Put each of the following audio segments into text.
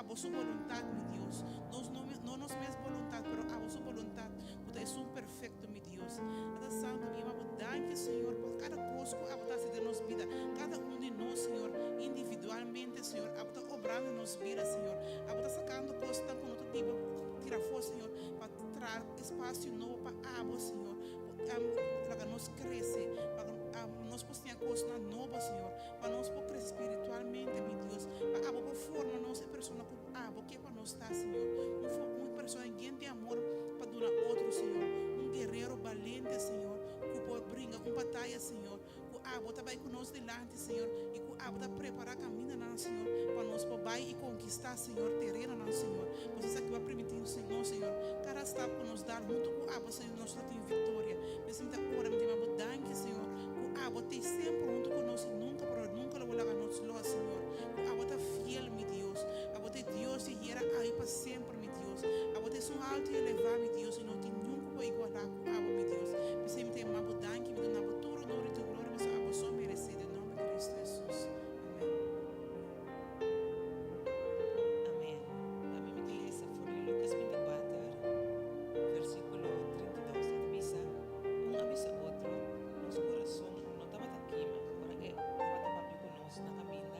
Abo su boluntat, mi Dios. Nos no, no nos mes boluntat, pero Abo su boluntat, ku ta esun perfekto, mi Dios. Tata Santu, mi yama Bo danki, Señor, pa kada kos ku Abo ta hasi den nos bida, kada un di nos, Señor, individualmente, Señor. Abo ta obrando den nos bida, Señor. Abo ta sakando kosnan ku no ta diba tira afó, Señor, pa traha espasio nobo pa Abo, Señor. Laga nos krese, pa nos por siña kosnan nobo, Señor, pa nos por krese spiritualmente, mi Dios, pa Abo por forma nos e persona ku Abo ke pa nos ta, Señor. Un persona yen di amor pa duna otro, Señor. Un guerero balente, Señor, ku por bringa un bataya, Señor. Ku Abo ta bai ku nos dilanti, Señor, i ku Abo ta prepará kamindanan, Señor, pa nos por bai i konkistá, Señor, terenonan, Señor. Nos esaki bo a permití nos, Señor. Kada stap ku nos dal huntu ku Abo, Señor, nos lo tin viktoria. Mes mi ta ora, mi ta yama Bo danki, Señor, ku Abo t'ei semper huntu ku nos i nunka, pero nunka lo bo laga nos lòs, Señor. Ku Abo ta fiel, mi Dios. Abo ta e Dios di ayera, awe i pa semper, mi Dios. Abo ta esun altu i elevá, mi Dios, i no tin niun ku por igualá ku Abo, mi Dios. P'esei mi ta yama Bo danki, mi duna Bo tur honor i tur gloria, pasobra Abo so meresé, den nòmber di Kristu Hesus. Amèn. Amèn. Tambe mi ta lesa for di Lukas 24, versíkulo 32. E ta bisa, Un a bisa otro, Nos kurason no tabata kima ora e tabata papia ku nos na kaminda?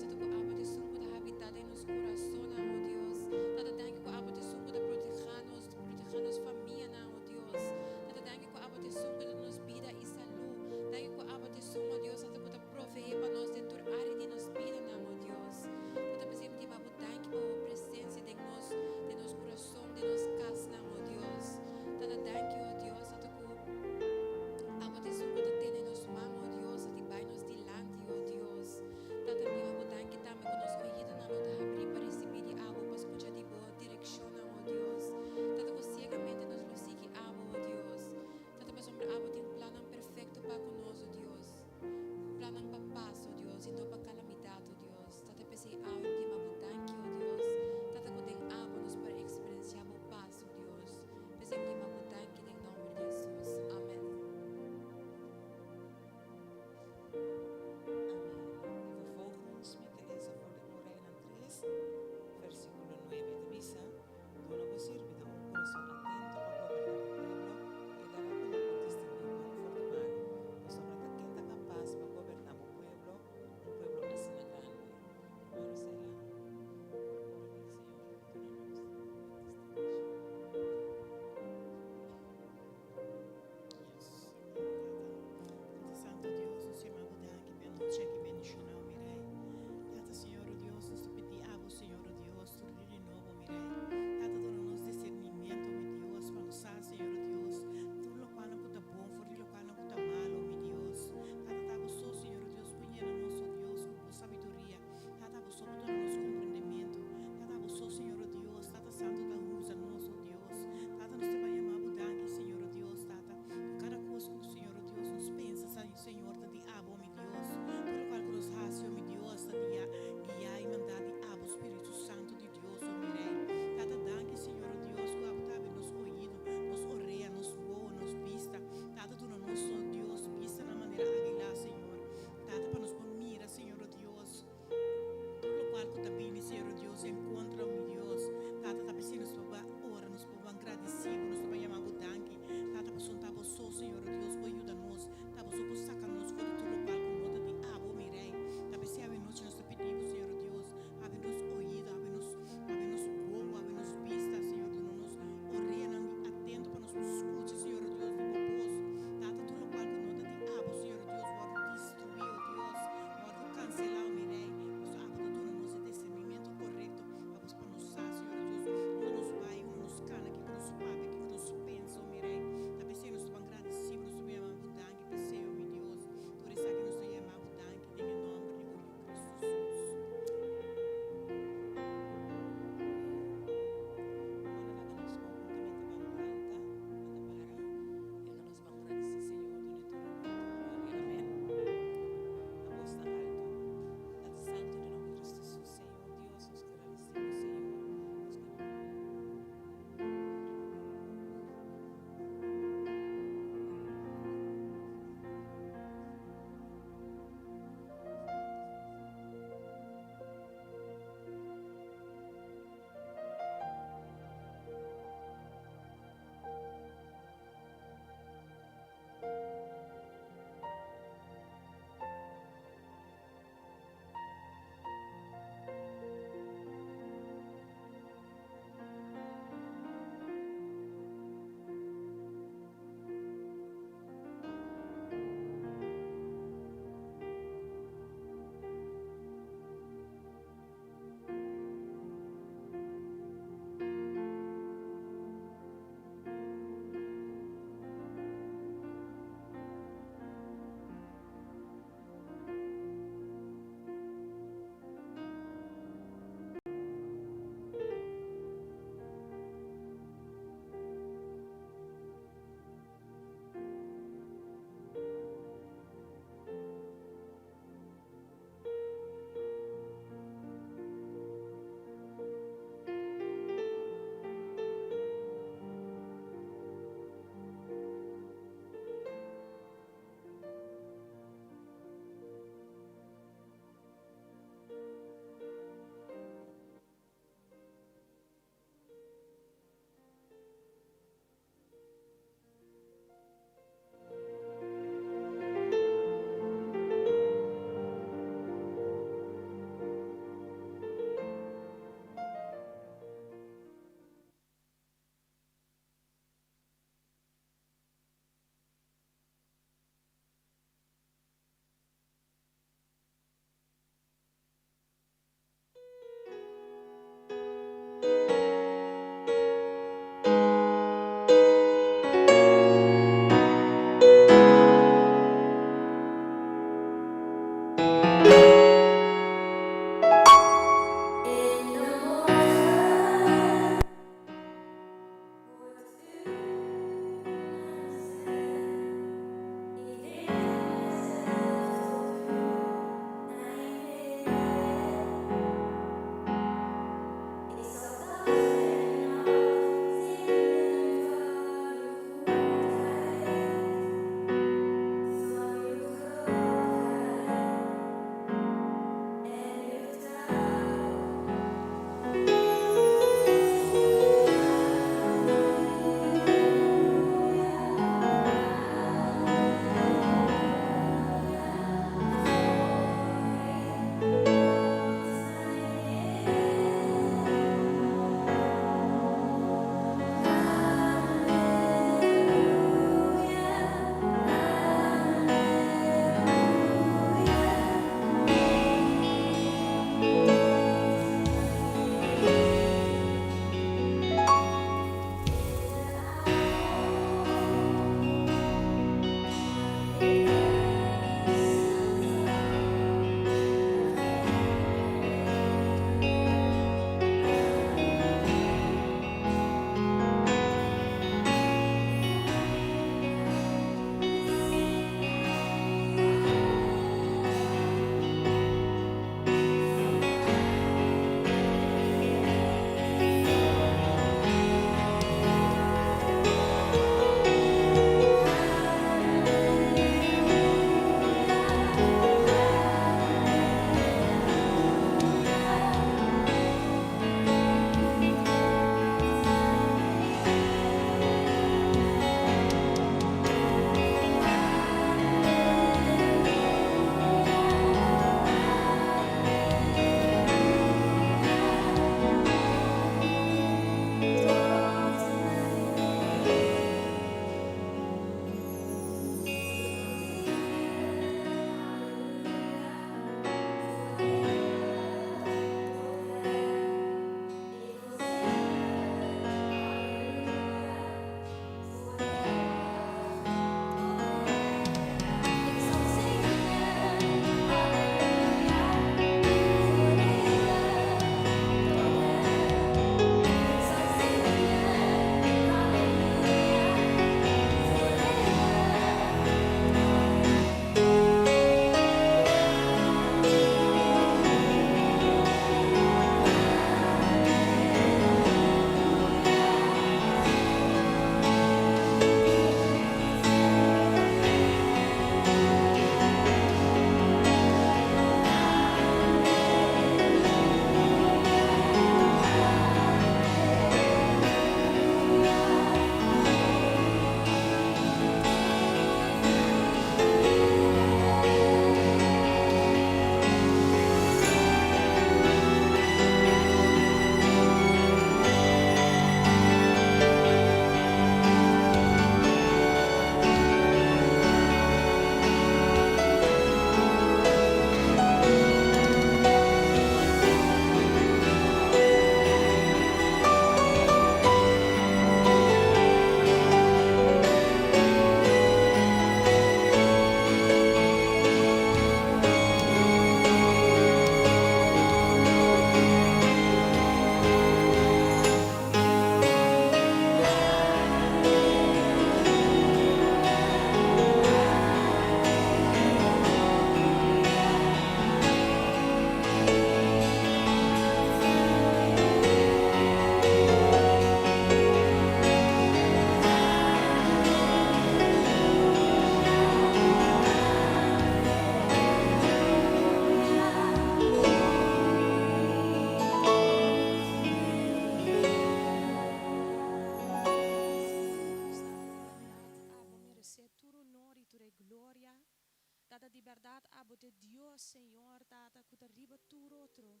Tata di berdad abo t'e Dios Señor Tata cu ta riba tur otro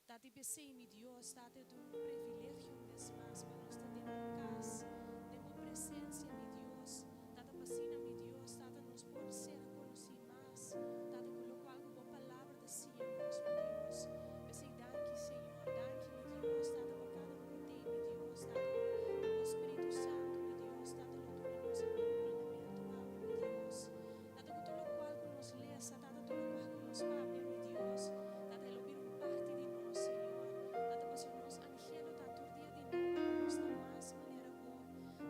Tata y p'esey mi Dios Tata e ta un previlegio un bes mas pa nos ta den bo cas den bo presencia mi Dios Tata p'asina mi Dios Tata nos por ser conoci mas Tata cu locual cu bo palabra ta siña nos mi Dios p'esey danki Señor danki mi Dios Tata pa cada un cu t'ey mi Dios Tata cu bo Spiritu Santo mi Dios Tata lo duna nos e comprendementu awe mi Dios. Tata ku tur lokual ku nos lesa, Tata tur lokual ku nos papia, mi Dios, Tata e lo bira un parti di nos, Señor. Tata pasobra nos anhelo ta tur dia di nobo pa nos ta mas manera Bo.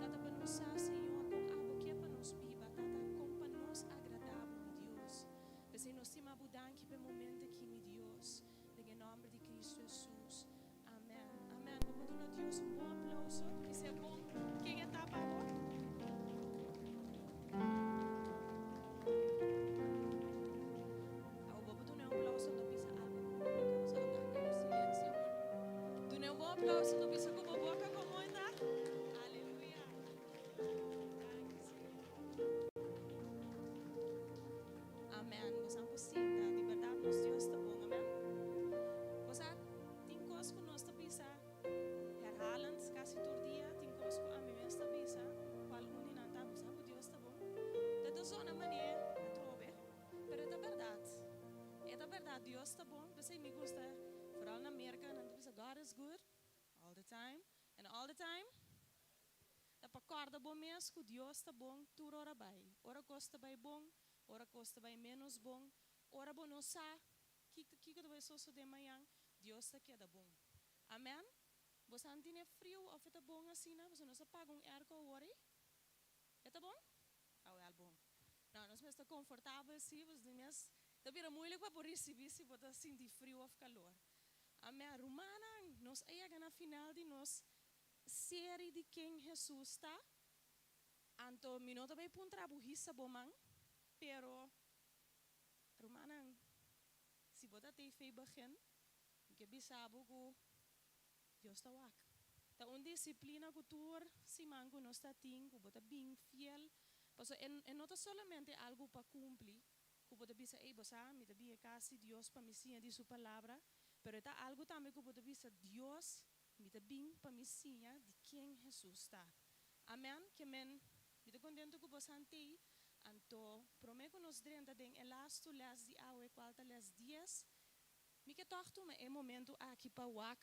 Tata pa nos sa, Señor, kon Abo ke pa nos biba, Tata, kon pa nos agradá Bo, mi Dios. P'esei nos stima Bo danki p'e momento aki, mi Dios, den e nòmber di Cristo Jesus. Amen amen bo por duna Dios un bon aplauso bis'e bon ken e ta pa bo. Awo bo por duna un aplauso no bisa algo ku bo boka bo sa ta un silencio duna un bon aplauso no bisa ku bo boka komo e ta aleluya danki Señor amen bo sa por sinta di berdad nos Dios ta bon amen bo sa. Tin kos ku nos ta bisa herhalend kasi tur dia, tin kos ku ami mes ta bisa, kual un di nan ta, bo sa ku Dios ta bon. Ta ta zona manera atrobe, pero e ta bèrdat. E ta bèrdat, Dios ta bon. P'esei mi gusta, foral na Merka, nan ta bisa God is good all the time, and all the time ta pa kòrda bo mes ku Dios ta bon tur ora bai. Ora kos ta bai bon, ora kos ta bai ménos bon, ora bo no sa Kiko kiko ta bai sosodé mañan? Dios ta keda bon. Amen. Bo sa tine friu of e ta bon asina? Pasobra nos a paga un airco awor ei. E ta bon? Awel bon. No, nos mes ta confortabel si, pasobra di mes ta bira moeilijk pa bo ricibi si bo ta sinti friu of calor. Amen. Rumannan, nos a yega na final di nos serie di Ken Jesus Ta. Anto mi no ta bai puntra bo hisa bo man, pero Rumannan, si bo ta TV begin, mi ke bisa bo ku Dios ta wak. Ta un disiplina ku tur siman ku nos ta tin, ku bo ta bin fiel, pasobra e no ta solamente algu pa kumpli, ku bo ta bisa, ey, bo sa, mi ta bin e kas di Dios pa mi siña di su palabra, pero e ta algu tambe ku bo ta bisa, Dios, mi ta bin pa mi siña di ken Hesus ta. Amen. Ke men Mi ta contento cu bosan tey, anto prome cu nos drenta den e lastu les di awe cual ta les dies, mi ke tog tuma e momento aki pa wak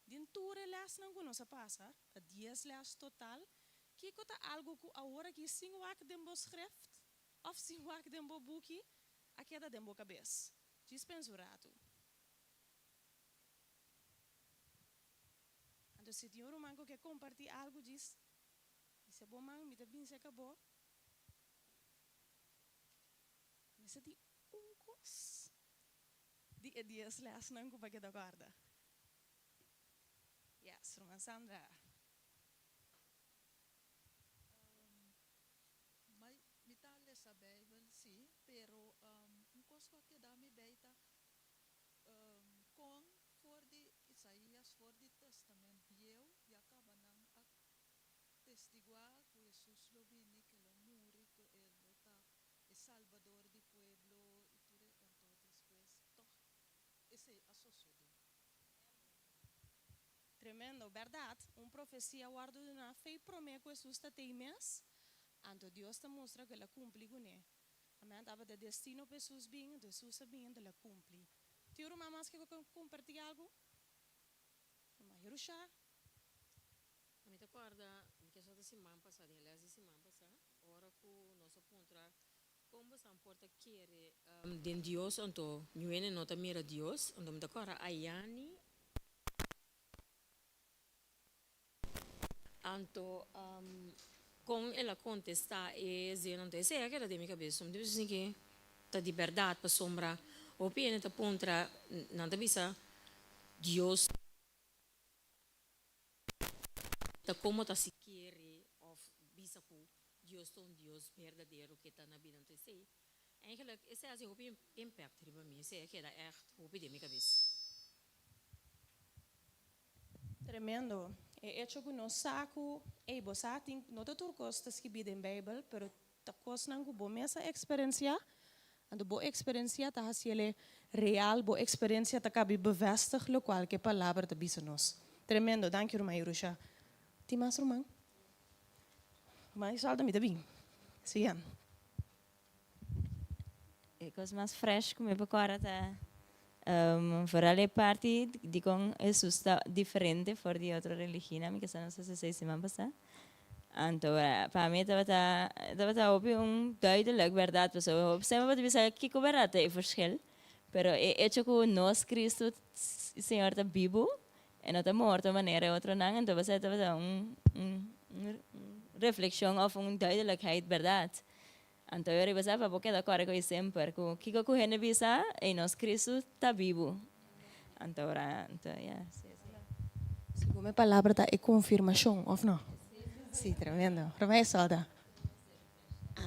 den tur e lesnan cu nos a pasa, ta dies les total, kico ta algo cu awor aki sin wak den bo schrift of sin wak den bo buki a keda den bo cabes. Djis pensa un ratu. Anto si tin un ruman cu ke comparti algo djis Bisa bo man, mi ta bin serka bo. Mester tin un kos di e dies lèsnan ku bo a keda kòrda. Yes, ruman Sandra. Mai, mi ta lesa Bijbel, sí, pero un kos ku a keda mi bei ta kon for di Isaías, for di Testament Bieu, ya kaba nan a Testiguá ku Hesus lo bini, ku e lo muri, ku e lo ta e Salbador di pueblo i tur e anto despues tòg esei a sosodé. Tremendo, bèrdat? Un profesia wòrdu duná fei promé ku Hesus ta tei mes, anto Dios ta mustra ku el a kumpli kuné. Amèn. Tabata destino pa Hesus bin, anto Hesus a bin, anto el a kumpli. Tin un ruman mas ke kompartí algu? Ruman Jerusha? Mi ta kòrda mi ke sa ta siman pasá, den e lès di siman pasá, ora ku nos a puntra kon bosan por ta kere den Dios anto ñuene no ta mira Dios, anto mi ta kòrda Ayani anto kon el a kontestá e zin anto esei a keda den mi kabes, mi ta bisa si ke ta di bèrdat pasobra hopi hende ta puntra nan ta bisa Dios. Ta como ta si kere of bisa cu Dios ta un Dios berdadero ke ta na bida. Anto esey, eigenlijk esey haci hopi impact riba mi. Esey a keda echt hopi den mi cabes. Tremendo. E echo cu nos sa cu, ey, bo sa tin, no ta tur cos ta skibi den Bijbel, pero ta cosnan cu bo mes a experencia. Anto bo eksperensia ta hasiel real, bo eksperensia ta kabi bevestig lokual ku e palabra ta bisa nos. Tremendo, danki ruman Jerusha. Tin mas ruman? Ruman Isolda mi ta bin. Sigan. E kos mas fresh ku mi por kòrda ta vooral e parti dikon Hesus ta diferente for di otro religionan, mi kesa nos a sesei siman pasá. Anto pa mi tabata tabata hopi un duidelijk bèrdat pasobra hopi semper bo ta bisa kiko bèrdat ta e verschil, pero e echo ku nos Kristu Señor ta bibu e no ta morto manera e otronan, anto bo sa tabata un un reflekshon òf un duidelijkheid bèrdat. Anto yo riba sa pa bo keda kòrda ku ei semper, ku kiko ku hende bisa, ei nos Kristu ta bibu. Anto ora, anto ya, si esei. Segun e palabra ta e konfirmashon, òf no? Si, tremendo. Ruma e sòlda.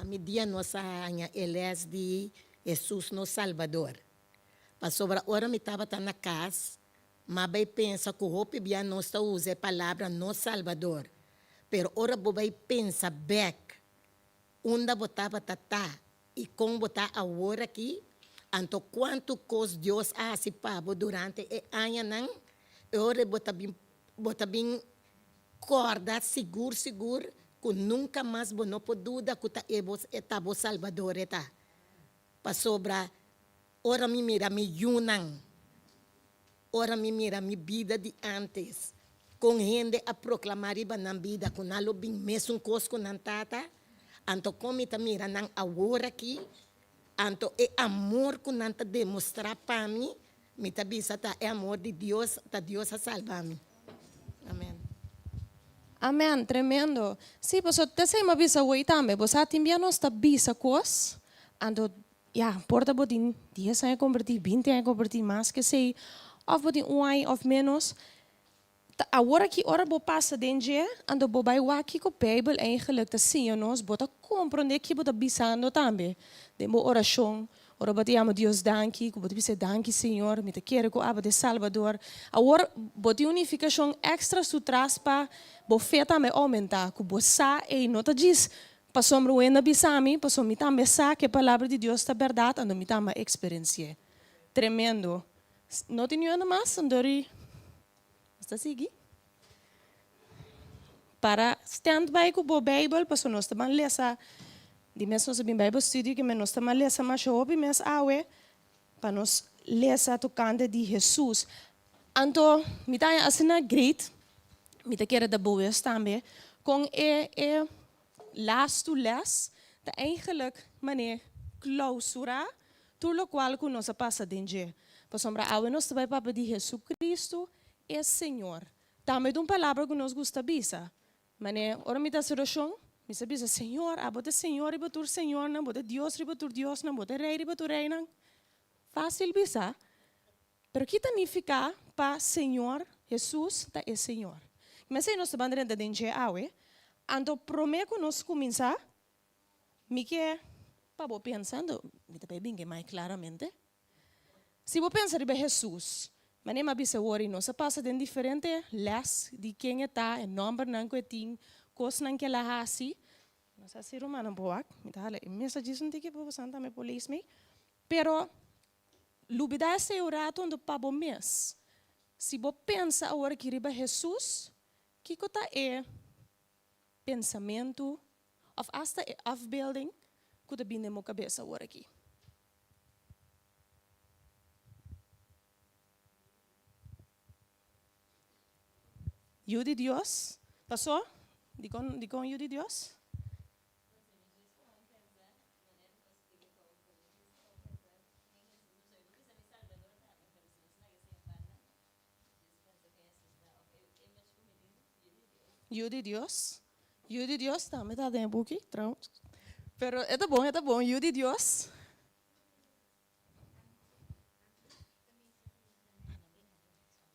Ami dia nos a haña e lès di Hesus nos Salbador. Pasobra ora mi tabata na kas, m'a bai pensa ku hopi bia nos ta usa e palabra nos Salbador. Pero ora bo bai pensa bèk Unda bo tabata ta i kon bo ta awor aki? Anto kuantu kos Dios a hasi pa bo durante e añanan? E ora bo ta bin bo ta bin kòrda sigur sigur ku nunka mas bo no por duda ku ta e bo e ta bo Salbador e ta. Pasobra ora mi mira mi yunan, ora mi mira mi bida di ántes, kon hende a proklamá riba nan bida ku nan lo bin mesun kos ku nan tata, anto kon mi ta mira nan awor aki, anto e amor ku nan ta demostrá pa mi, mi ta bisa ta e amor di Dios, ta Dios a salba mi. Amèn. Amèn, tremendo. Sí, pasobra t'esei mi a bisa awor tambe, bo sa tin bia nos ta bisa kos, anto Ya, por ta bo tin dies aña kombertí, binti aña kombertí, mas ke esei, òf bo tin un aña òf ménos. Ta awor aki ora bo pasa den dje, anto bo bai wak kiko Beibel eigenlik ta siña nos, bo ta komprondé ki bo ta bisando tambe den bo orashon, ora bo ta yama Dios danki, ku bo ta bisa danki Señor, mi ta kere ku abo ta e Salbador. Awor bo tin un nifikashon èkstra su tras pa bo fe tambe oumentá, ku bo sa ei no ta djis Pasobra un hende a bisa mi, pasobra mi tambe sa ku e palabra di Dios ta bèrdat, anto mi tambe a eksperensi'é. Tremendo. No tin niun hende mas? Anto ri nos ta sigui. Para stand by ku bo Beibel, pasobra nos ta ban lesa, di mes nos a bin Bijbel studio, kimen nos ta ban lesa masha hopi mes awe, pa nos lesa tokante di Hesus. Anto mi ta haña asina great, mi ta kere ta bewust tambe, kon e e lastu les ta eigenlijk manera klausurá tur lokual ku nos a pasa den dje. Pasobra awe nos ta bai papia di Hesu-Kristu e Señor. Tambe ta un palabra ku nos gusta bisa. Manera ora mi ta hasi orashon, mi sa bisa, Señor, abo ta Señor riba tur señornan, bo ta Dios riba tur diosnan, bo ta Rei riba tur reinan. Fásil bisa, pero ki ta nifiká pa Señor Hesus ta e Señor? Mester nos ta ban drenta den dje awe, anto promé ku nos kuminsá, mi ke pa bo pensa, anto mi ta bai bin ke mai klaramente. Si bo pensa riba Hesus, manera mi a bisa awor, i nos a pasa den diferente lès di ken e ta, e nòmbernan ku e tin, kosnan ku el a hasi. No sa si rumannan por wak, mi ta hala e mesa djis un tiki pa boso tambe por lees mi. Pero lubidá esei un ratu anto pa bo mes. Si bo pensa awor aki riba Hesus, kiko ta e pensamentu òf asta e afbeelding ku ta bini den bo kabes awor aki? Yu di Dios? Pasó? Dikon, dikon yu di Dios? Yu di Dios? Yu di Dios tambe ta den e buki, trouwens. Pero e ta bon, e ta bon, yu di Dios.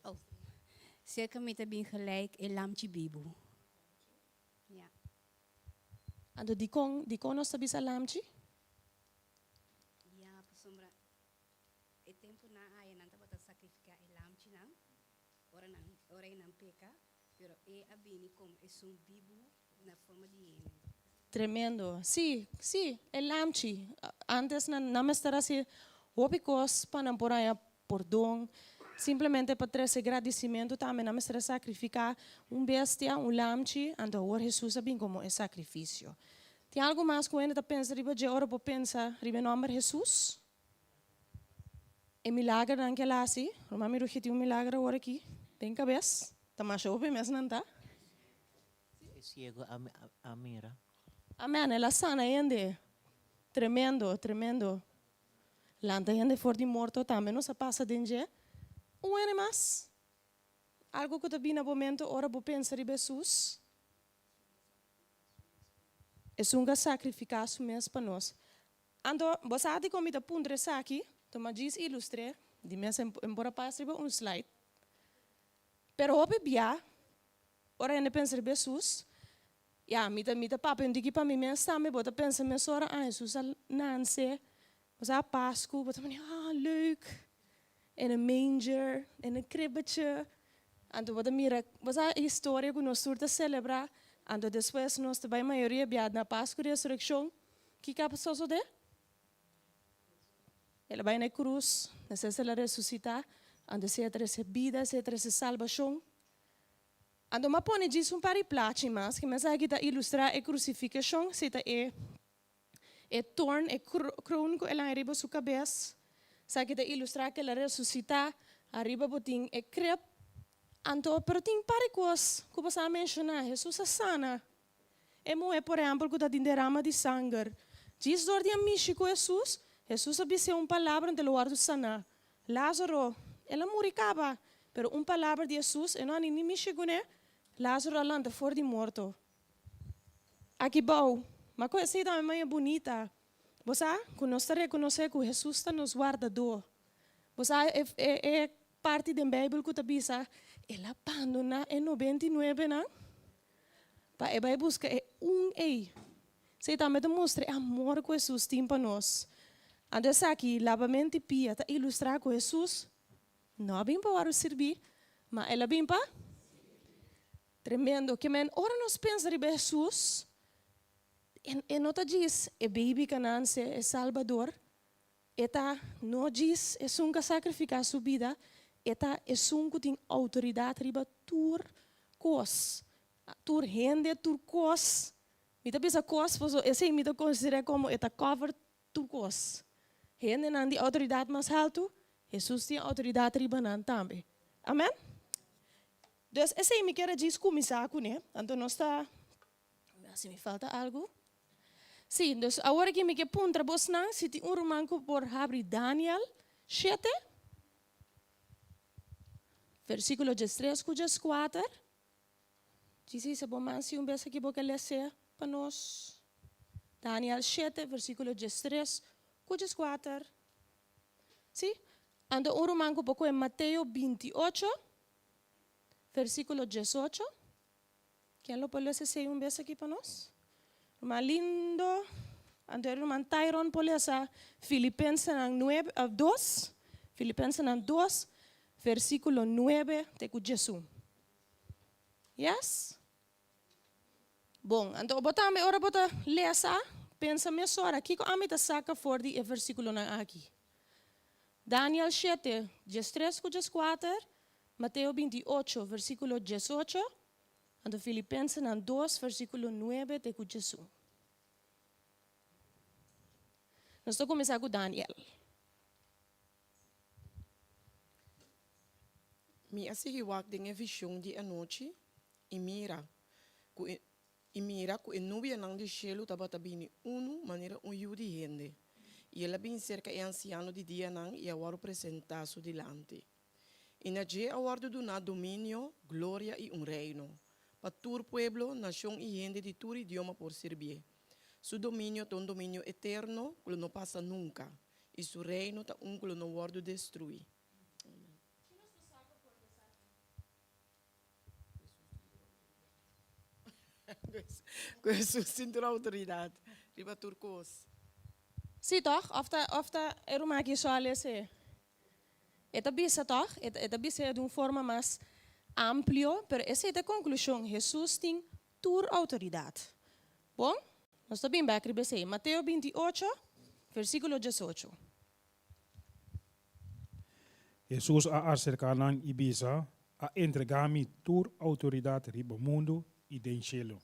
Oh, Serka mi ta bin gelijk e lamchi bibu. Ja. Anto dikon, dikon nos ta bisa lamchi? Ja, pasobra e tempunan aya nan tabata sakrifiká e lamchinan ora nan, ora e nan peka, pero e a bini komo esun bibu na forma di hende. Tremendo. Sí, sí, e lamchi. Antes nan nan mester hasi hopi kos pa nan por haña pordon. Simplemente pa trese gradisimentu tambe nan mester a sakrifiká un bestia, un lamchi, anto awor Hesus a bin komo e sakrifisio. Tin algu mas ku hende ta pensa riba dje ora bo pensa riba e nòmber Hesus? E milagernan ku el a hasi, ruman mi Rugi tin un milager awor aki den kabes, ta masha hopi mes nan ta. E ciego a mira. Amen, el a sana hende. Tremendo, tremendo. Lanta hende for di morto tambe nos a pasa den dje. Un hende mas? Algo ku ta bini na bo mente ora bo pensa riba Hesus? Esun ku a sakrifiká su mes pa nos. Anto, bo sa dikon mi ta puntra esaki? Tuma djis ilustr'é di mes embora pas riba un slide. Pero hopi bia, ora hende pensa riba Hesus, ya, mi ta mi ta papia un tiki pa mi mes tambe, bo ta pensa mesora, ah, Hesus a nanse, bo sa, Pasku, bo ta mira, ah, leuk, in a manger, in a kribbetje. Anto bo ta mira, bo sa e historia ku nos tur ta selebrá, anto despues nos ta bai mayoria bia na Pasku Resurekshon, kiko a sosodé? El a bai na e krus, despues el a resusitá, anto esei a trese bida, esei a trese salbashon. Anto mi a pone djis un par di plachi mas, ke mes aki ta ilustrá e krusifikashon, esei ta e e torn, e kroon ku el a haña riba su kabes, esaki ta ilustrá ku el a resusitá, ariba bo tin e krep. Anto, pero tin par di kos ku bo sa menshoná, Hesus a sana E muhé, por ehèmpel, ku ta tin derama di sanger, djis dor di a mishi ku Hesus, Hesus a bis'é un palabra anto el a wòrdu saná. Lázaro, el a muri kaba, pero un palabra di Hesus, e no a ni ni mishi kuné, Lázaro a lanta for di morto. Aki bou, ma ku esei tambe maña bunita. Bo sa ku nos ta rekonosé ku Hesus ta nos Wardadó. Bo sa e e parti den Beibel ku ta bisa, El a bandoná e nobentinuebenan? Pa e bai buska e un ei. Esei tambe ta mustra e amor ku Hesus tin pa nos. Anto esaki, labamenti pia, ta ilustrá ku Hesus no a bin pa wòrdu sirbí, ma el a bin pa Tremendo! Ke men ora nos pensa riba Hesus, e no ta djis e baby ka nanse, e Salbador, E ta no djis esun ku a sakrifiká su bida, e ta esun ku tin outoridat riba tur kos, tur hende, tur kos. Mi ta bisa kos pasobra esei mi ta konsider'é komo e ta cover tur kos. Hendenan di outoridat mas haltu, Hesus tin outoridat riba nan tambe. Amen? Dus esei mi kier a djis kuminsá kuné. Anto nos ta Si mi falta algu. Sí, dus awor aki mi ke puntra bosnan si tin un ruman ku por habri Daniel shete, versíkulo diestres ku dieskuater. Djis hisa bo man si un bes aki bo ke les'é pa nos. Daniel shete, versíkulo diestres ku dieskuater. Sí, anto un ruman ku por kohe Mateo bintiocho, versíkulo diesocho. Ken lo por lesa esei un bes aki pa nos? Ruman Lindo, anto e ruman Tyron por lesa Filipensenan nuebe, dos, Filipensenan dos, versíkulo nuebe te ku diesun. Yes? Bon, anto bo tambe ora bo ta lesa, pensa mesora, kiko ami ta saka for di e versíkulonan aki? Daniel shete, diestres ku dieskuater, Mateo bintiocho, versíkulo diesocho, anto Filipensenan dos, versíkulo nuebe te ku diesun. Nos ta kuminsá ku Daniel. Mi a sigui wak den e vishon di anochi, i mira, ku e I mira ku e nubianan di shelu tabata bini unu manera un yu di hende, i el a bini serka e ansiano di dianan i a wòrdu presentá su dilanti. I na dje a wòrdu duná dominio, gloria i un reino, pa tur pueblo, nashon i hende di tur idioma por sirbié. Su dominio ta un dominio eterno ku lo no pasa nunka, i su reino ta un ku lo no wòrdu destruí. Ku Hesus tin tur outoridat riba tur kos. Sí tòg? Òf ta òf ta e ruman aki so a lesa e? E ta bisa tòg? E ta bisa e di un forma mas amplio, pero esei ta e konklushon, Hesus tin tur outoridat. Bon? Nos ta bin bek riba esei. Mateo 28, versíkulo 18. Hesus a aserká nan i bisa, A entregá mi tur outoridat riba mundu i den shelu.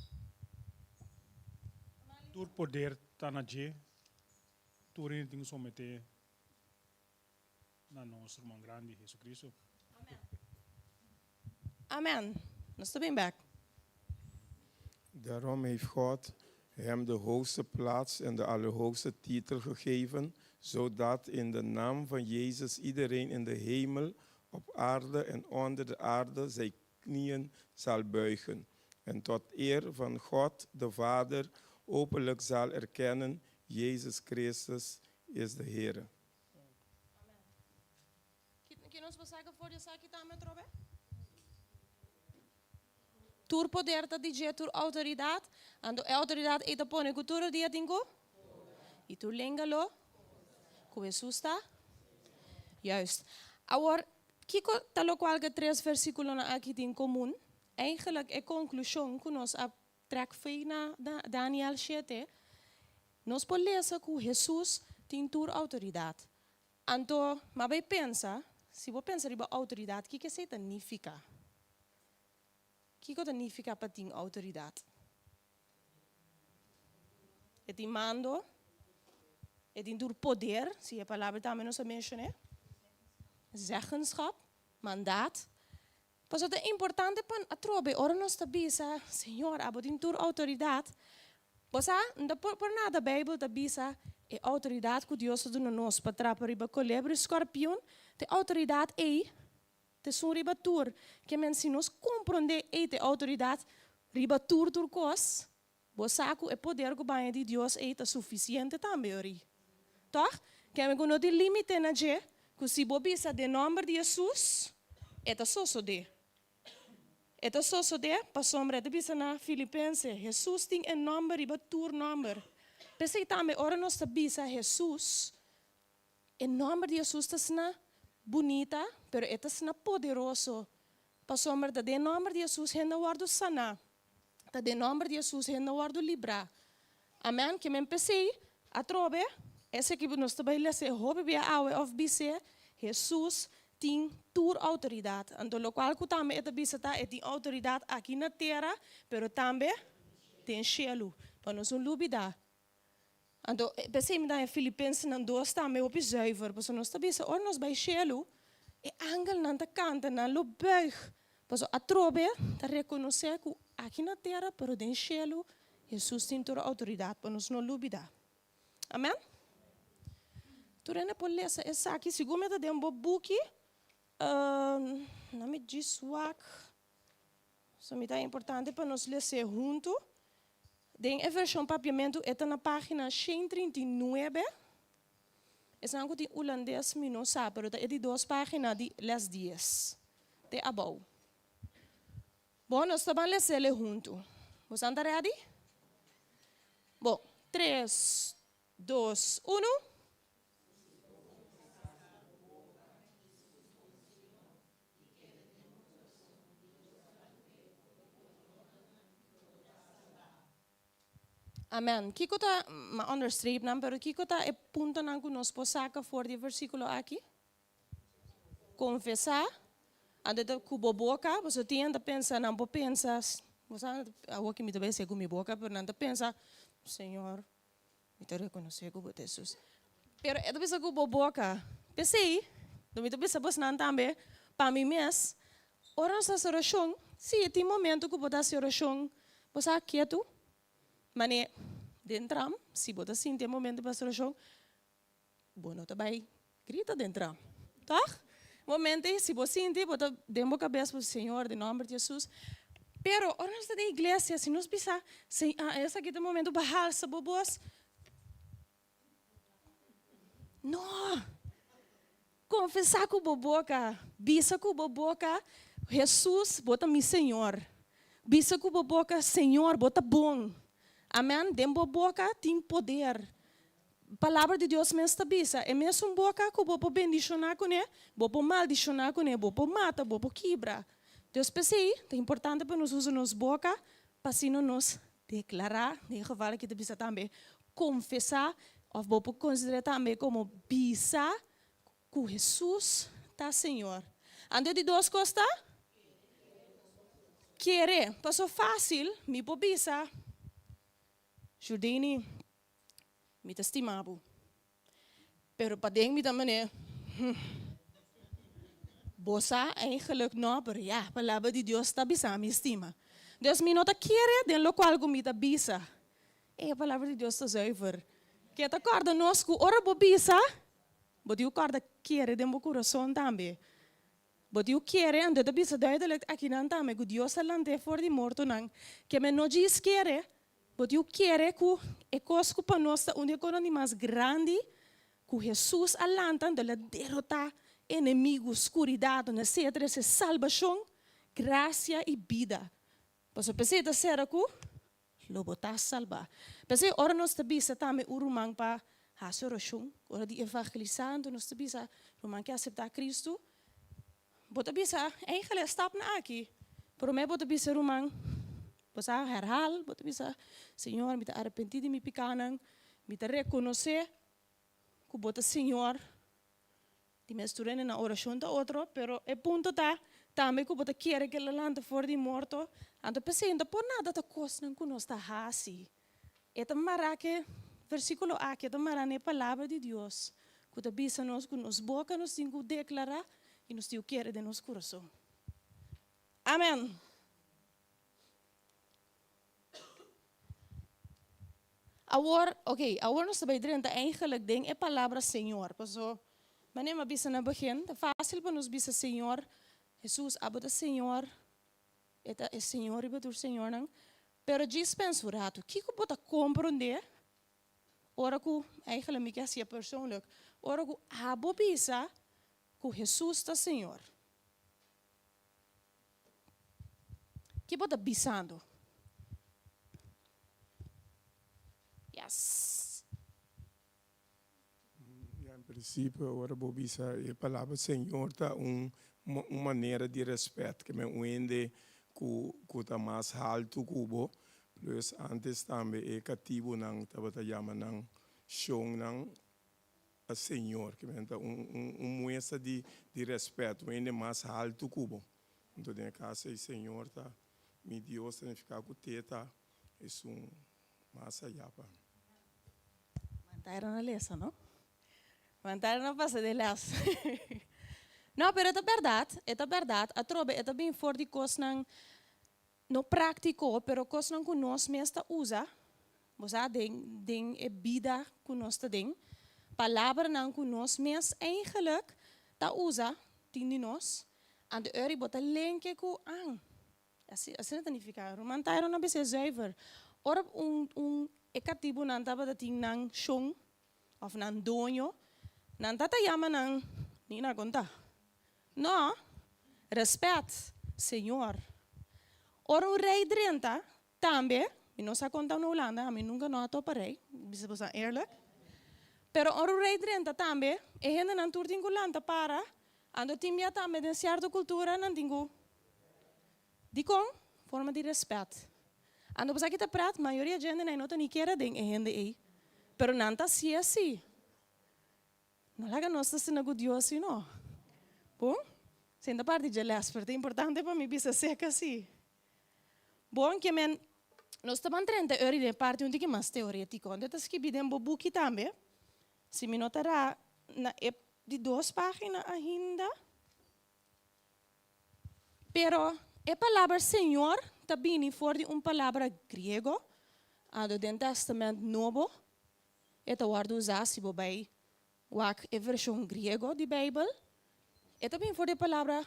Tur poder ta na dje, tur hende tin ku someté na nos Ruman Grandi, Hesu-Kristu. Amen. Nos ta bin bek. Daarom heeft God hem de hoogste plaats en de allerhoogste titel gegeven, zodat in de naam van Jezus iedereen in de hemel, op aarde en onder de aarde zijn knieën zal buigen. En tot eer van God de Vader openlijk zal erkennen, Jezus Christus is de Heer. Ki nos por saka for di esaki tambe atrobe? Tur poder ta di dje, tur outoridat. Anto e outoridat ei ta pone ku tur dia tin ku? I tur lenga lo? Ku Hesus ta? Juist. Awor, kiko ta lokual ku e tres versikulonan aki tin komun? Eigenlijk e konklushon ku nos a trek fei na Daniel shete, nos por lesa ku Hesus tin tur outoridat. Anto, m'a bai pensa, si bo pensa riba outoridat, kiko esei ta nifiká? Kiko ta nifiká pa tin outoridat? E tin mando, e tin tur poder, si e palabra tambe nos a menshoné, zeggenschap, mandaat. Pasobra ta importante pa atrobe ora nos ta bisa, Señor, abo tin tur outoridat. Bo sa, no ta por nada Beibel ta bisa e outoridat ku Dios a duna nos pa trapa riba kolebra i skòrpion, ta e outoridat ei ta esun riba tur. Ke men si nos komprondé ei ta e outoridat riba tur tur kos, bo sa ku e poder ku baña di Dios ei ta sufisiente tambe ori. Tòg? Ke men ku no tin límite na dje, ku si bo bisa den nòmber di Hesus, e ta sosodé. E ta sosodé pasobra e ta bisa na Filipense, Hesus tin e nòmber riba tur nòmber. P'esei tambe ora nos ta bisa Hesus, e nòmber di Hesus ta asina bunita, pero e ta asina poderoso, pasobra ta den nòmber di Hesus hende a wòrdu saná, ta den nòmber di Hesus hende a wòrdu librá. Amèn. Ke men p'esei, atrobe, esaki nos ta bai lesa e hopi bia awe òf bis'é, Hesus tin tur outoridat. Anto lokual ku tambe e ta bisa ta e tin outoridat aki na tera, pero tambe den shelu. Pa nos no lubidá. Anto p'esei mi ta haña Filipensenan dos tambe hopi zuiver, pasobra nos ta bisa ora nos bai shelu, e angelnan ta kanta, nan lo buig, pasobra atrobe ta rekonosé ku aki na tera, pero den shelu, Hesus tin tur outoridat, pa nos no lubidá. Amen? Tur hende por lesa esaki, segun mi ta den bo buki, na mi djis wak. So mi ta importante pa nos les'é huntu. Den e vershon papiamentu e ta na página 139. Esnan ku tin ulandes mi no sa, pero ta e di dos página di les dies te abou. Bon, nos ta ban les'é huntu. Bosan ta ready? Bon, tres, dos, unu. Amen. Kiko ta, m'a onderstreep nan, pero kiko ta e puntonan ku nos por saka for di e versíkulo aki? Konfesá, anto ta ku bo boka, pasobra tin hende ta pensa, nan por pensa, bo sa, awor ki mi ta bai hasié ku mi boka, pero nan ta pensa, Señor, Mi ta rekonosé ku bo ta Hesus. Pero e ta bisa ku bo boka. P'esei, lo mi ta bisa bosnan tambe, pa mi mes, ora nos ta hasi orashon, sí, tin momento ku bo ta hasi orashon, bo sa ketu, manera den tram, si bo ta sinti e momento pa hasi orashon, Bo no ta bai grita den tram, tòg? Momento ei, si bo sinti, bo ta den bo kabes, bo Señor, den nòmber di Hesus. Pero ora nos ta den iglesia, si nos bisa, esaki ta e momento pa halsa bo bos. No! Konfesá ku bo boka, bisa ku bo boka, Hesus, bo ta mi Señor. Bisa ku bo boka, Señor, bo ta bon. Amèn. Den bo boka tin poder. Palabra di Dios mes ta bisa, e mesun boka ku bo por bendishoná kuné, bo por maldishoná kuné, bo por mata, bo por kibra. Dios p'esei ta importante pa nos usa nos boka pa asina nos. Deklará, den e geval aki ta bisa tambe konfesá òf bo por konsider'é tambe komo bisa ku Hesus ta Señor. Anto e di dos kos ta? Kere. Paso fásil mi por bisa, Jurdini, mi ta stima bo. Pero paden mi ta manera, hm, bo sa eigenlijk no, pero ya, palabra di Dios ta bisa mi stima. Dus mi no ta kere den locual cu mi ta bisa. E palabra di Dios ta zuiver. Ke ta corda nos cu ora bo bisa, bo tin cu corda kere den bo curason tambe. Bo tin cu kere, anto e ta bisa duidelijk akinan tambe cu Dios a lant'é for di mortonan. Ke men no djis kere, Bo tin ku kere ku e kos ku pa nos ta un di e kosnan di mas grandi, ku Hesus a lanta anto el a derotá enemigu, skuridat, donde esei a trese salbashon, grasia i bida. Pasobra p'esei ta sera ku lo bo ta salbá. P'esei ora nos ta bisa tambe un ruman pa hasi orashon, ora di evangelisá, anto nos ta bisa ruman ke aseptá Kristu, Bo ta bisa, Eigenlijk e stapnan aki. Promé bo ta bisa, Ruman, bo sa herhal, bo ta bisa, Señor, mi ta arepentí di mi pikánan, mi ta rekonosé ku bo ta Señor. Di mes tur hende nan orashon ta otro, pero e punto ta tambe ku bo ta kere ku el a lanta for di morto. Anto p'esei no ta por nada ta kosnan ku nos ta hasi. E ta mará ku e versíkulo aki, e ta mará na e Palabra di Dios ku ta bisa nos ku nos boka nos tin ku deklará i nos tin ku kere den nos kurason. Amèn! Awor, oké, awor nos ta bai drenta eigenlijk den e palabra Señor, paso manera mi a bisa na begin, ta fásil pa nos bisa Señor, Hesus, abo ta Señor, E ta e Señor riba tur señornan. Pero djis pensa un ratu, kiko bo ta komprondé ora ku, eigenlijk mi ke hasié persoonlijk, ora ku abo bisa ku Hesus ta Señor? Ki bo ta bisando? Yes. Ya en principio ora bo bisa e palabra Señor ta un un manera di respet ke men un hende ku ku ta mas haltu ku bo plus antes tambe e katibunan tabata yama nan shonnan Señor ke men ta un un un muestra di di respet un hende mas haltu ku bo enton den e kaso ei Señor ta mi Dios ta nifiká ku te ta esun mas ayá pa. Mantaira na lesa, no? Mantaira na pasa den les. No, pero e ta bèrdat, e ta bèrdat. Atrobe e ta bin for di kosnan no práktiko, pero kosnan ku nos mes ta usa, bo sa, den den e bida ku nos ta den. Palabranan ku nos mes eigenlijk ta usa, tin di nos. Anto eri bo ta lenke ku, ah, Asina ta nifiká. Ruman Tyron a bis'é zuiver, Ora un un e katibunan tabata tin nan shon òf nan doño, nan tata yama nan, Nina, kon ta? No, rèspèt, señor. Ora un rei drenta, tambe, mi no sa kon ta na Hulanda, ami nunka no a topa rei, bisa boso eerlijk, pero ora un rei drenta tambe, e hendenan tur tin ku lanta para, anto tin bia tambe den sierto kultura nan tin ku Dikon? Forma di rèspèt. Anto bo sa ki ta prat? Mayoria djende nan no ta ni kere den e hende ei. Pero nan ta hasié si. No laga nos ta asina ku Dios si no. Bon, senta parti dje lès, pero ta importante pa mi bisa seka si. Bon, ke men nos ta ban 30 ora i den e parti un tiki mas teorétiko. Anto e ta skibí den bo buki tambe. Si mi no ta ra na e di dos página ainda. Pero e palabra Señor ta bini for di un palabra griego, anto den Testament Nobo e ta wòrdu usá si bo bai wak e vershon griego di Beibel. E ta bini for di e palabra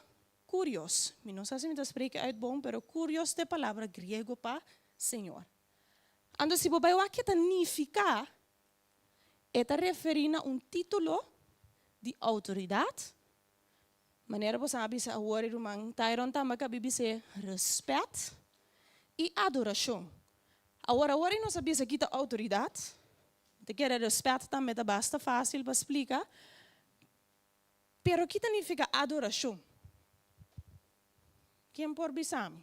kurios. Mi no sa si mi ta spreke uit bon, pero kurios ta e palabra griego pa Señor. Anto si bo bai wak ke ta nifiká, e ta referí na un título di outoridat. Manera bo sa bisa awor e ruman Tyron tambe a kabi bis'é respet i adorashon. Awor awor i nos a bisa kita outoridat, mi ta kere respet tambe ta basta fásil pa splika, pero ki ta nifiká adorashon? Ken por bisa mi?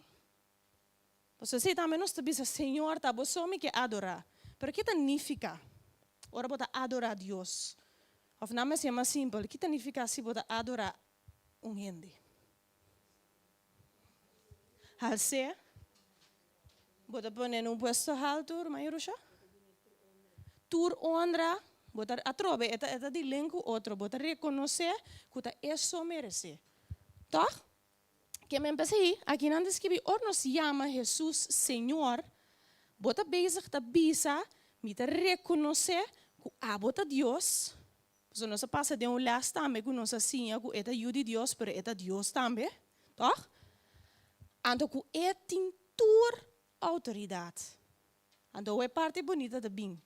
Pasobra esei tambe nos ta bisa, Señor, ta bo so mi ke adorá. Pero ke ta nifiká ora bo ta adorá Dios? Òf nan mester mas simpel, ki ta nifiká si bo ta adorá un hende? Hals'é? Bo ta pon'é na un puesto haltu, ruman Jerusha? Tur honra, bo ta atrobe, e ta e ta di link ku otro, bo ta rekonosé ku ta e so meresé. Tòg? Ke men p'esei, aki nan ta skibi, ora nos yama Hesus Señor, bo ta bezig ta bisa, Mi ta rekonosé ku abo ta Dios, pasobra nos a pasa den un lès tambe ku nos a siña ku e ta Yu di Dios, pero e ta Dios tambe, tòg? Anto ku e tin tur outoridat. Anto awe e parti bunita ta bin.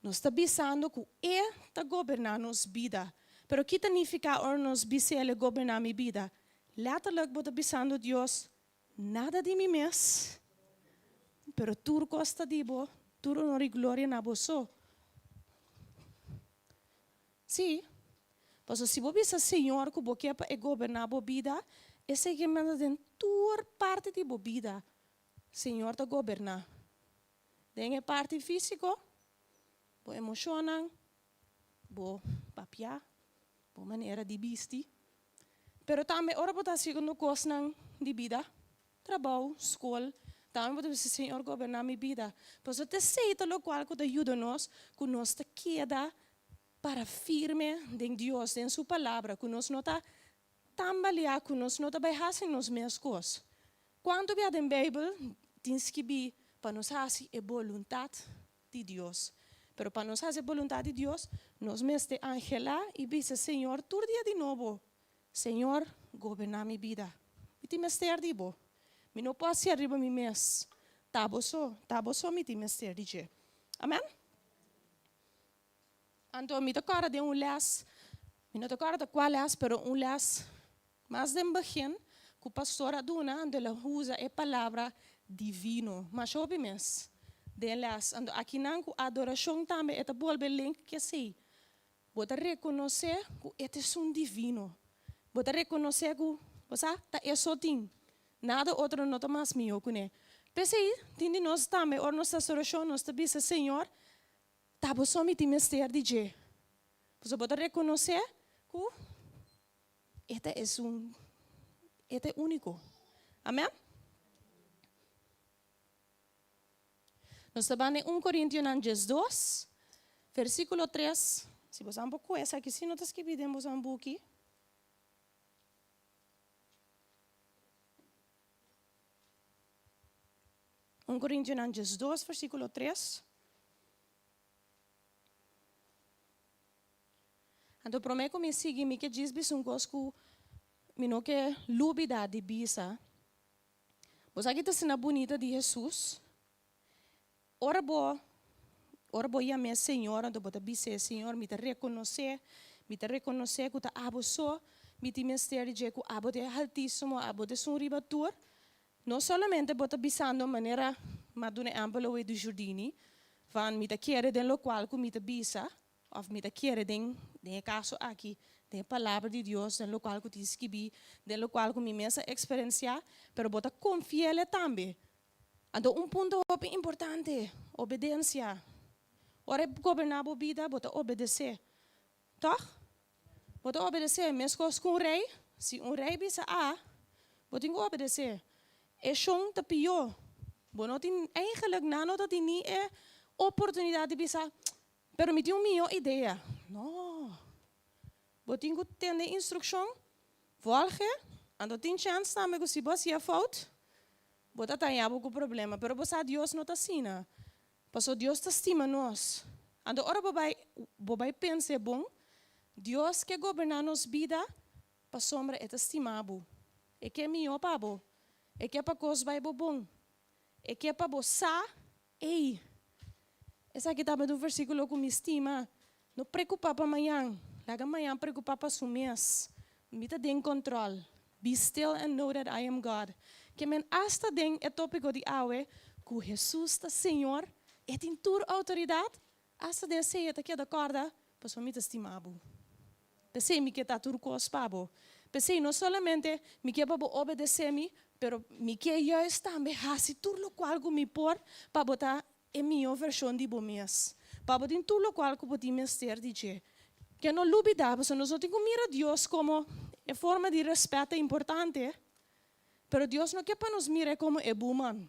Nos ta bisando ku E ta goberná nos bida. Pero ki ta nifiká ora nos bis'El e goberná mi bida? Letterlijk bo ta bisando Dios, Nada di mi mes, pero tur kos ta di bo, tur honor i gloria na bo so. Sí, pasobra si bo bisa Señor ku bo ke pa E goberná bo bida, esei ke manda den tur parti di bo bida. Señor ta goberná den e parti físiko, bo emoshonnan, bo papia, bo manera di bisti. Pero tambe ora bo ta hasiendo kosnan di bida, trabou, skol, tambe bo ta bisa Señor goberná mi bida. Pasobra ta esei ta lokual ku ta yuda nos ku nos ta keda para firme den Dios, den su palabra, ku nos no ta Tambaliá ku nos no ta bai hasi nos mes kos. Kuantu bia den Beibel tin skibí pa nos hasi e boluntat di Dios? Pero pa nos hasi e boluntat di Dios, nos mester anhelá i bisa Señor tur dia di nobo, Señor, goberná mi bida. Mi tin mester di bo. Mi no por hasié riba mi mes. Ta bo so, ta bo so mi tin mester di dje. Amèn? Anto mi ta kòrda den un lès, mi no ta kòrda ta kua lès, pero un lès mas den begin ku pastor a duna, anto el a usa e palabra divino masha hopi mes den e lès. Anto akinan ku adorashon tambe e ta bolbe link ku esei. Bo ta rekonosé ku e ta esun divino. Bo ta rekonosé ku, bo sa, ta e so tin. Nada otro no ta mas mihó kuné. P'esei tin di nos tambe ora nos ta hasi orashon nos ta bisa, Señor, Ta bo so mi tin mester di dje. Pasobra bo ta rekonosé ku e ta esun, e ta e úniko. Amèn? Nos ta ban den un Korintionan 12, versíkulo 3. Si boso por kohe esaki, si no ta skibí den boso buki. Un Korintionan 12, versíkulo 3. Anto promé ku mi sigui mi ke djis bisa un kos ku mi no ke lubidá di bisa. Bo sa ki ta asina bunita di Hesus? Ora bo ora bo yam'é Señor anto bo ta bis'é, Señor mi ta rekonosé, mi ta rekonosé ku ta abo so mi tin mester di dje, ku abo ta e Haltísimo, abo ta esun riba tur. No solamente bo ta bisando manera m'a duna ehempel awe di Jurdini, van mi ta kere den locual cu mi ta bisa, of mi ta kere den, den e caso aki, den e palabra di Dios, den locual cu tin skibi, den locual cu mi mes a experencia, pero bo ta confiele tambe. Anto un punto hopi importante, obedencia. Ora e goberna bo bida, bo ta obedece. Toch? Bo ta obedesé meskos ku un rei. Si un rei bisa A, bo tin ku obedesé. E shon ta pió. Bo no tin, eigenlijk nan no ta tin ni e oportunidat di bisa, Pero mi tin un mihó idea. No. Bo tin ku tende instrukshon, volg'e, anto tin chèns tambe ku si bo hasié fout, bo ta taña bo ku problema. Pero bo sa Dios no ta asina. Pasobra Dios ta stima nos. Anto ora bo bai bo bai pensa e bon, Dios ke goberná nos bida pasobra e ta stima bo. E ke mihó pa bo. E ke pa kos bai bo bon. E ke pa bo sa, Ey, esaki tabata un versíkulo ku mi stima. No preokupá pa mañan. Laga mañan preokupá pa su mes. Mi ta den kòntròl. Be still and know that I am God. Ke men asta den e tópiko di awe ku Hesus ta Señor, E tin tur outoridat, asta den esei E ta keda kòrda, Pasobra mi ta stima bo. P'esei mi ke ta tur kos pa bo. P'esei no solamente mi ke pa bo obedesé mi, Pero mi ke juist tambe hasi tur lokual ku mi por pa bo ta e mihó vershon di bo mes. Pa bo tin tur lokual ku bo tin mester di dje. Ke no lubidá, pasobra nos no tin ku mira Dios komo e forma di rèspèt ta importante, pero Dios no ke pa nos mir'é komo e buman.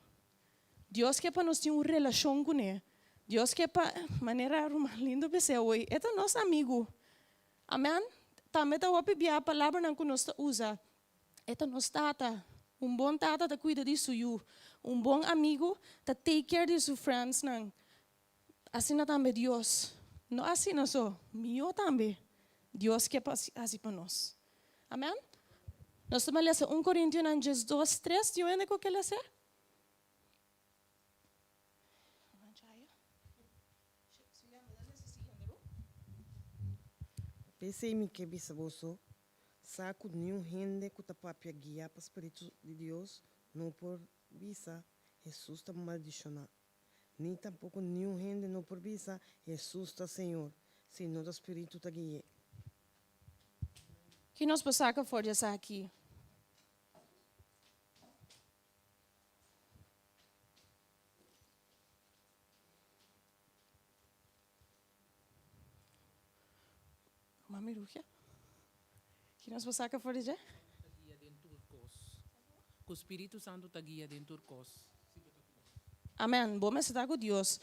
Dios ke pa nos tin un relashon kuné. Dios ke pa, manera ruman Lindo bis'é awoy, e ta nos amigu. Amèn. Tambe ta hopi bia palabranan ku nos ta usa. E ta nos tata. Un bon tata ta kuida di su yu. Un bon amigu ta take care di su friendsnan. Asina tambe Dios. No asina so, mihó tambe Dios ke pa hasi pa nos. Amèn. Nos ta bai lesa un Korintionan 12, 3. Tin un hende ku ke les'é? P'esei mi ke bisa boso, sa ku niun hende ku ta papia guiá pa spiritu di Dios no por bisa, Hesus ta maldishoná. Ni tampoko niun hende no por bisa, Hesus ta Señor, si no ta spiritu ta gui'é. Ki nos por saka for di esaki? Mami Rugia, ki nos por saka for di dje? Ta guia den tur kos. Ku Spiritu Santu ta guia den tur kos. Amen. Bo mester ta ku Dios.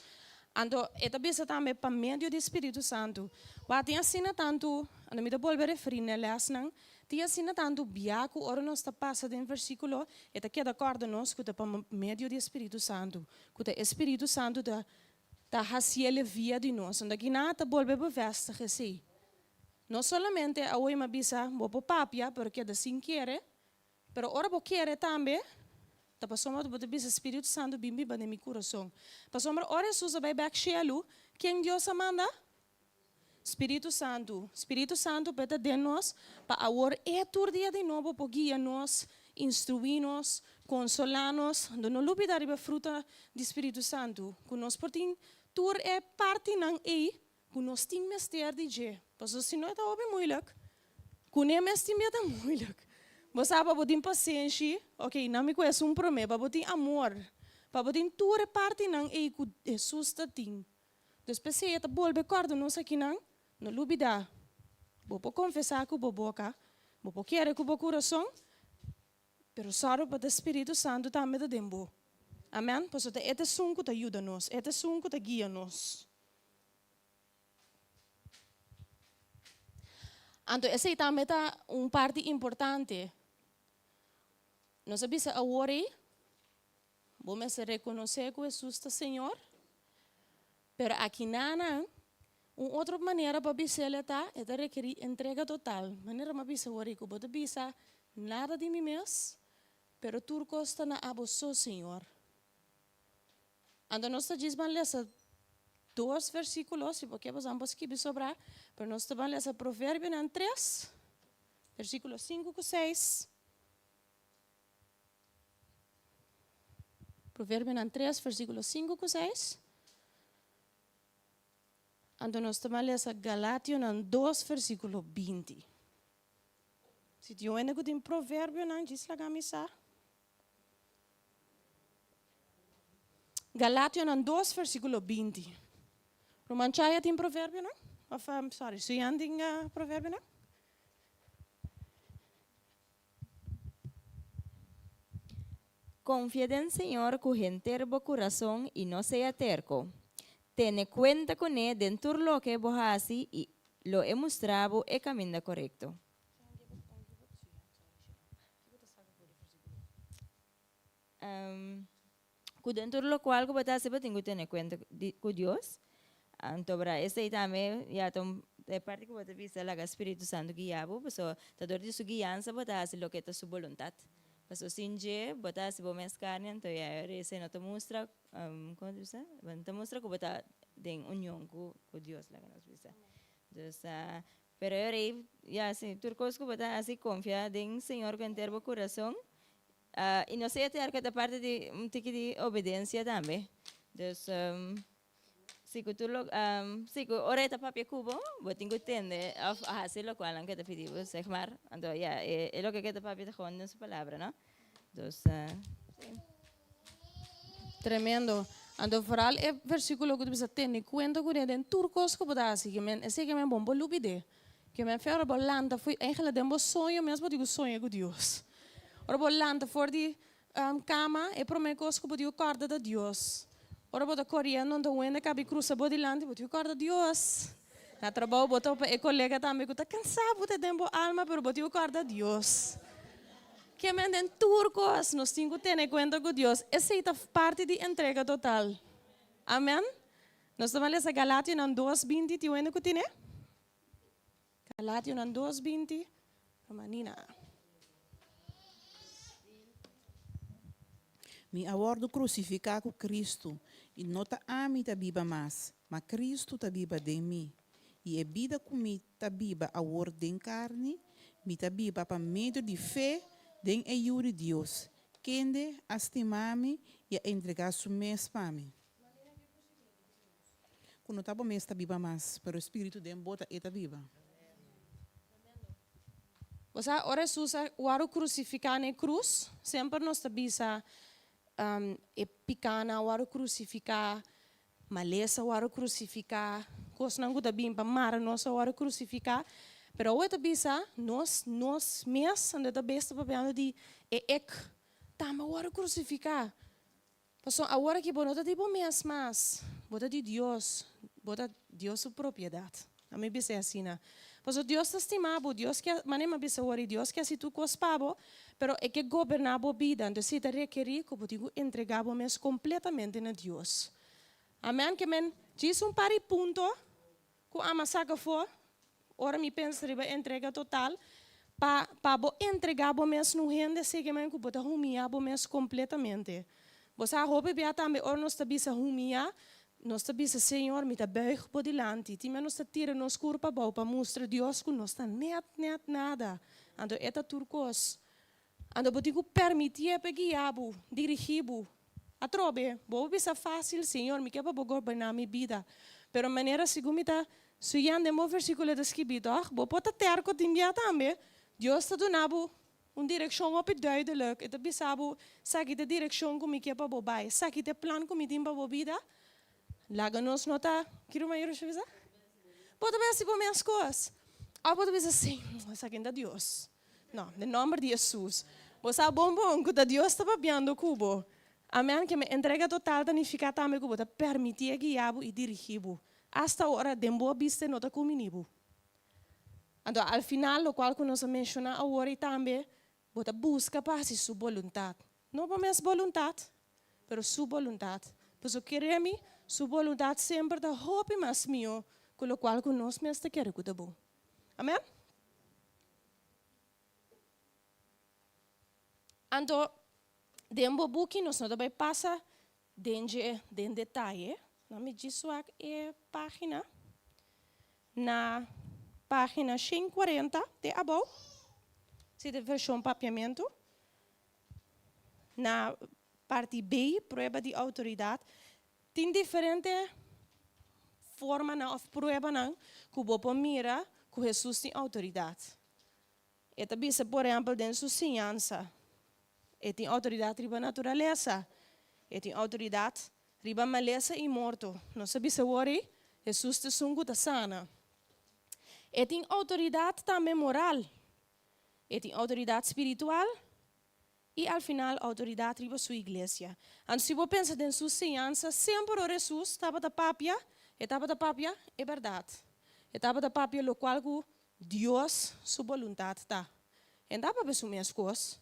Anto e ta bisa tambe pa medio di Spiritu Santu. Wak tin asina tantu, anto mi ta bolbe referí na e lèsnan, tin asina tantu bia ku ora nos ta pasa den versíkulo e ta keda kòrda nos ku ta pa medio di e Spiritu Santu, ku ta e Spiritu Santu ta ta hasiel e via di nos. Anto kina ta bolbe bevèstig esei. No solamente awoy mi a bisa bo por papia pero keda sin kere, Pero ora bo kere tambe, ta pasobra bo ta bisa Spiritu Santu bin biba den mi kurason. Pasobra ora Hesus a bai bek shelu, ken Dios a manda? Spiritu Santu. Spiritu Santu por ta den nos pa awor e tur dia di nobo por guia nos, instruí nos, konsolá nos. Anto no lubida riba e fruta di Spiritu Santu, ku nos por tin tur e partinan ei Ku nos tin mester di dje. Pasobra si no e ta hopi moeilijk. Kuné mes tin bia ta moeilijk. Bo sa pa bo tin pasenshi, ok, nan mi ku esun promé, pa bo tin amor, pa bo tin tur e partinan ei ku Hesus ta tin. Dus p'esei e ta bolbe kòrda nos akinan, no lubidá, bo por konfesá ku bo boka, bo por kere ku bo kurason, Pero sòru pa ta Spiritu Santu tambe ta den bo. Amen. Pasobra ta e ta esun ku ta yuda nos, e ta esun ku ta guia nos. Anto esei tambe ta un parti importante. Nos a bisa awor ei, bo mester rekonosé ku Hesus ta Señor, pero akinanan un otro manera pa bis'el e ta, e ta rekerí entrega total. Manera mi a bisa awor ei ku bo ta bisa, Nada di mi mes, pero tur kos ta na abo so, Señor. Anto nos ta djis ban lesa dos versíkulo, si bo ke boso por skibi sobrá, pero nos ta ban lesa Proverbionan tres, versíkulo sinku ku seis. Proverbionan tres, versíkulo sinku ku seis. Anto nos ta ban lesa Galationan dos, versíkulo 20. Si tin un hende ku tin proverbionan, djis laga mi sa. Galationan dos, versíkulo 20. Ruman Chaya tin proverbionan? Of, sorry, Suyan tin proverbionan? Konfia den Señor ku henter bo kurason i no sea terko. Tene kuenta kuné den tur loke bo hasi i lo e mustra bo e kaminda korekto. Ku den tur lokual ku bo ta hasi bo tin ku tene kuenta ku Dios. Anto bra esei tambe ya ta un e parti ku bo ta bisa laga Spiritu Santu guia bo, pasobra ta dor di su guiansa bo ta hasi loke ta su boluntat. Pasobra sin dje bo ta hasi bo mes karni anto ya esei no ta mustra komo ta bisa? Bo no ta mustra ku bo ta den union ku Dios laga nos bisa. Dus pero e ora ei ya si tur kos ku bo ta hasi konfia den Señor ku henter bo kurason I no sea terco ta parti di un tiki di obedencia tambe. Dus si cu tur lo si cu ora e ta papia cu bo, bo tin cu tende of haci locual nan ke ta pidi bo, zeg maar. Anto ya, e loke ke ta papia ta gewoon den su palabra, no? Dus sí. Tremendo. Anto vooral e versiculo cu ta bisa tene cuenta cu den tur cos cu bo ta haci ke men esey ke men bon bo lubide. Ke men fe ora bo lanta fo'i eigenlijk den bo soño mes bo tin cu soña cu Dios. Ora bo lanta for di cama e prome cos cu bo tin cu corda ta Dios. Ora bo ta coriendo anto un hende cabi crusa bo dilanti bo tin cu corda Dios. Na trabou bo topa e colega tambe cu ta cansa bo ta den bo alma pero bo tin cu corda Dios. Ke men den tur cos nos tin cu tene cuenta cu Dios. Esey ta parti di entrega total. Amen. Nos ta ban lesa Galationan dos 20 tin un hende cu tine? Galationan dos 20 Romanina. Mi a wòrdu krusifiká ku Kristu, i no ta ami ta biba mas, ma Kristu ta biba den mi. I e bida ku mi ta biba awor den karni, mi ta biba pa medio di fe den e Yu di Dios, kende a stima mi i a entregá su mes pa mi. Ku no ta bo mes ta biba mas, pero e Spiritu den bo ta e ta biba. Bo sa, ora Hesus a wòrdu krusifiká na e krus, semper nos ta bisa, e pikánan a wòrdu krusifiká, malesa a wòrdu krusifiká, kosnan ku ta bin pa mara nos a wòrdu krusifiká. Pero awe ta bisa, nos, nos mes, anto ta bes ta papiando di e ek, tambe a wòrdu krusifiká. Pasobra awor aki bo no ta di bo mes mas, bo ta di Dios, bo ta Dios su propiedat. A mi bisa e asina. Pasobra Dios ta stima bo, Dios ke, manera mi a bisa awor, Dios ke hasi tur kos pa bo, pero e ke goberná bo bida. Entonces si ta rekerí ku bo tin ku entregá bo mes kompletamente na Dios. Amen. Ke men djis un par di punto ku ama saka afó ora mi pensa riba entrega total, pa pa bo entregá bo mes na un hende esei men ku bo ta humiyá bo mes kompletamente. Bo sa hopi bia tambe ora nos ta bisa humiyá, nos ta bisa Señor mi ta buig bo dilanti, tin bia nos ta tira nos kurpa abou pa mustra Dios ku nos ta nèt nèt nada, anto e ta tur kos. Anto bo tin ku permitié pa e guia bo, dirigí bo. Atrobe, bo por bisa fásil, Señor, mi ke pa bo goberná mi bida. Pero manera segun mi ta suyando den bo versíkulo ta skibí, tòg? Bo por ta tèrko tin bia tambe. Dios ta duna bo un direkshon hopi duidelik. E ta bisa bo, Esaki ta e direkshon ku mi ke pa bo bai. Esaki ta e plan ku mi tin pa bo bida. Laga nos no ta, ki ruman Yerusha bisa? Bo ta bai hasi bo mes kos. Òf bo ta bisa, Señor, esaki no ta Dios. No, den nomber di Hesus. Bo sa bon bon ku ta Dios ta papiando ku bo. Amen. Ke mi entrega total ta nifiká tambe ku bo ta permitié guia bo i dirigí bo, asta ora den bo bista e no ta kumini bo. Anto al final lokual ku nos a menshoná awor i tambe, bo ta buska pa hasi su boluntat. No bo mes boluntat, pero su boluntat. Pasobra kere mi, su boluntat semper ta hopi mas mihó ku lokual ku nos mes ta kere ku ta bon. Amen? Anto, den bo buki nos no ta bai pasa den dje den detaye. Nan mi djis wak e pagina. Na pagina 140 te abou, si ta vershon papiamentu. Na parti B, prueba di outoridat, tin diferente formanan òf pruebanan ku bo por mira ku Hesus tin outoridat. E ta bisa, por ehèmpel, den su siñansa, e tin outoridat riba naturalesa, e tin outoridat riba malesa i morto. Nos a bisa awor ei, Hesus ta esun ku ta sana. E tin outoridat tambe moral. E tin outoridat spiritual i al final outoridat riba su iglesia. Anto si bo pensa den su siñansa, semper ora Hesus tabata papia, e tabata papia e bèrdat. E tabata papia lokual ku Dios su boluntat ta. E no ta papia su mes kos.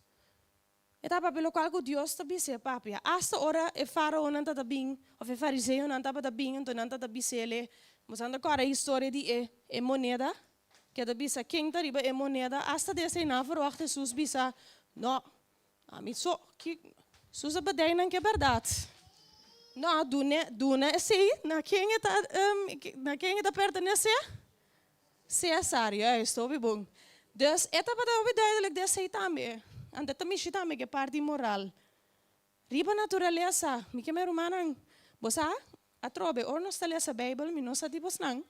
E ta papia lokual ku Dios ta bis'é papia. Asta ora e faraonan tabata bin, òf e fariseonan tabata bin, anto nan tabata bis'é, Bo sa ta kòrda e historia di e e moneda? Ke ta bisa, Ken ta riba e moneda? Asta di esei nan a ferwagt Hesus bisa, No, ami so. Ki Hesus a bedei nan ku e bèrdat. No, dun'é, duna esei na ken e ta, na ken e ta pertenesé? Cesar, juist, hopi bon. Dus e tabata hopi duidelijk di esei tambe. Anto e ta mishi tambe ku e parti moral. Riba naturalesa, mi ke mi rumannan, bo sa, atrobe ora nos ta lesa Beibel, mi no sa di bosnan,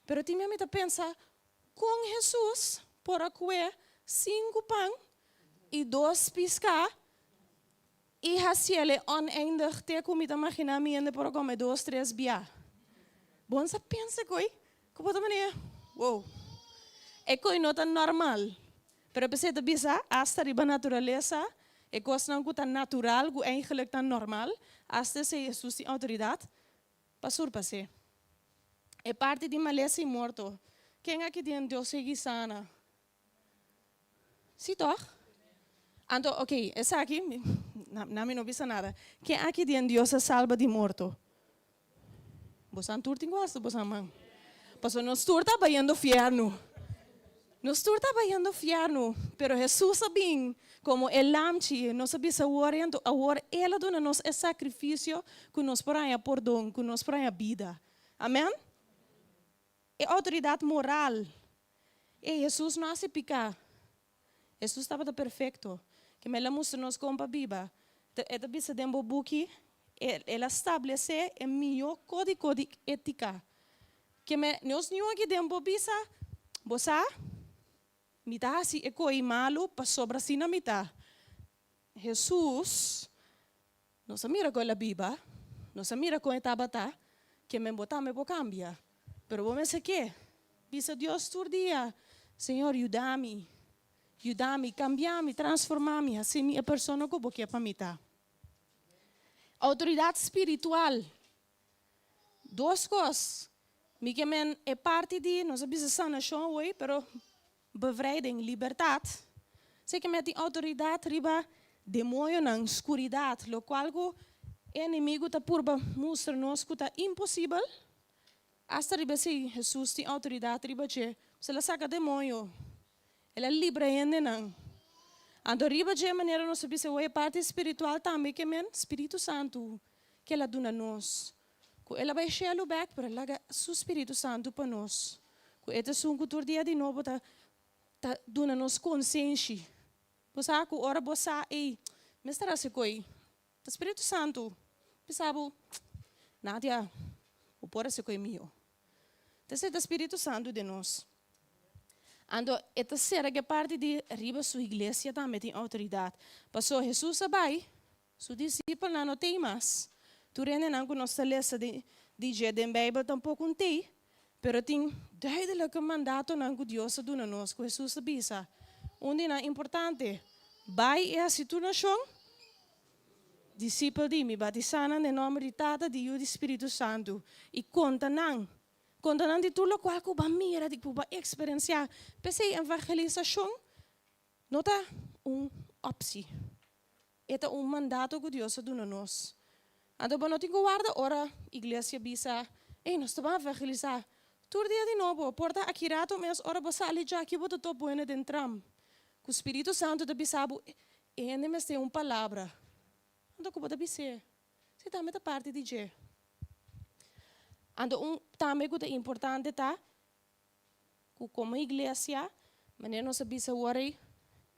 pero tin bia mi ta pensa, kon Hesus por a kue sinku pan i dos piská? I hasiel e oneindig te ku mi ta maginá mi hende por a kome dos tres bia. Bo no sa pensa koi ku bo ta manera wow e koi no ta normal. Pero p'esei ta bisa asta riba naturalesa e kosnan ku ta natural ku eigenlijk ta normal asta esei Hesus tin outoridat pa surpas'é. E parti di malesa i morto ken aki den Dios sigui sana? Sí toch? Anto, ok, esaki, na mi no bisa nada. Ken aki den Dios a salba di morto? Bosan tur tin ku hasta bosan man. Pasobra nos tur ta bayendo fiernu. Nos tur ta bayendo fiernu, pero Hesus a bin komo e lamchi. Nos a bisa awor i anto awor El a duna nos e sakrifisio ku nos por haña pordon, ku nos por haña bida. Amen? E outoridat moral. Ey, Hesus no hasi piká. Hesus tabata perfekto. Keme el a mustra nos kon pa biba. E ta bisa den bo buki, El a stablesé e mihó kódigo di étika. Keme nos niun aki den bo bisa, Bo sa, mi ta hasi e ko'i malu pasobra asina mi ta. Hesus Nos a mira kon el a biba, nos a mira kon e tabata, ke men bo tambe por kambia. Pero bo mester ke? Bisa Dios tur dia, Señor, yuda mi, yuda mi, kambia mi, transforma mi, hasi mi e persona ku bo ke pa mi ta. Outoridat spiritual. Dos kos, mi ke men e parti di, nos a bisa sanashon awor, pero Bevrijding, libertat, si ke men tin outoridat riba demoñonan, skuridat, lokual ku e enemigu ta purba mustra nos ku ta imposibel, asta riba esei Hesus tin outoridat riba dje, pasobra el a saka demoño, el a libra hendenan. Anto riba dje manera nos ta bisa awor e parti spiritual tambe ke men Spiritu Santu ke el a duna nos. Ku el a bai shelu bèk, pero el laga su spiritu santu pa nos, ku e ta esun ku tur dia di nobo ta ta duna nos konsenshi. Bo sa ku ora bo sa, ey, mester hasi koi, ta spiritu santu bisa bo, Nadia, bo por hasi koi mihó. Ta esei ta spiritu santu den nos. Anto e ta sera ku e parti di riba su iglesia tambe tin outoridat. Pasobra Hesus a bai Su disipelnan no tei mas. Tur hendenan ku nos ta lesa di dje den Beibel tampoko un tei, pero tin duidelike mandatonan ku Dios a duna nos, ku Hesus a bisa. Un di nan importante, Bai i hasi tur nashon disipel di mi, batisá nan den nòmber di Tata, di Yu i di Spiritu Santu, i konta nan, konta nan di tur lokual ku bo a mira, di ku bo a eksperensiá. P'esei evangelisashon no ta un opsi. E ta un mandato ku Dios a duna nos. Anto bo no tin ku warda ora iglesia bisa, Ey, nos ta ban evangelisá. Tur dia di nobo, por ta aki rato mes ora bo sali djaki bo ta topa hende den tram. Ku Spiritu Santu ta bisa bo, e hende mester un palabra. Anto ku bo ta bis'é? Si tambe ta parti di dje. Anto un tambe ku ta importante ta ku komo iglesia, manera nos a bisa awor ei,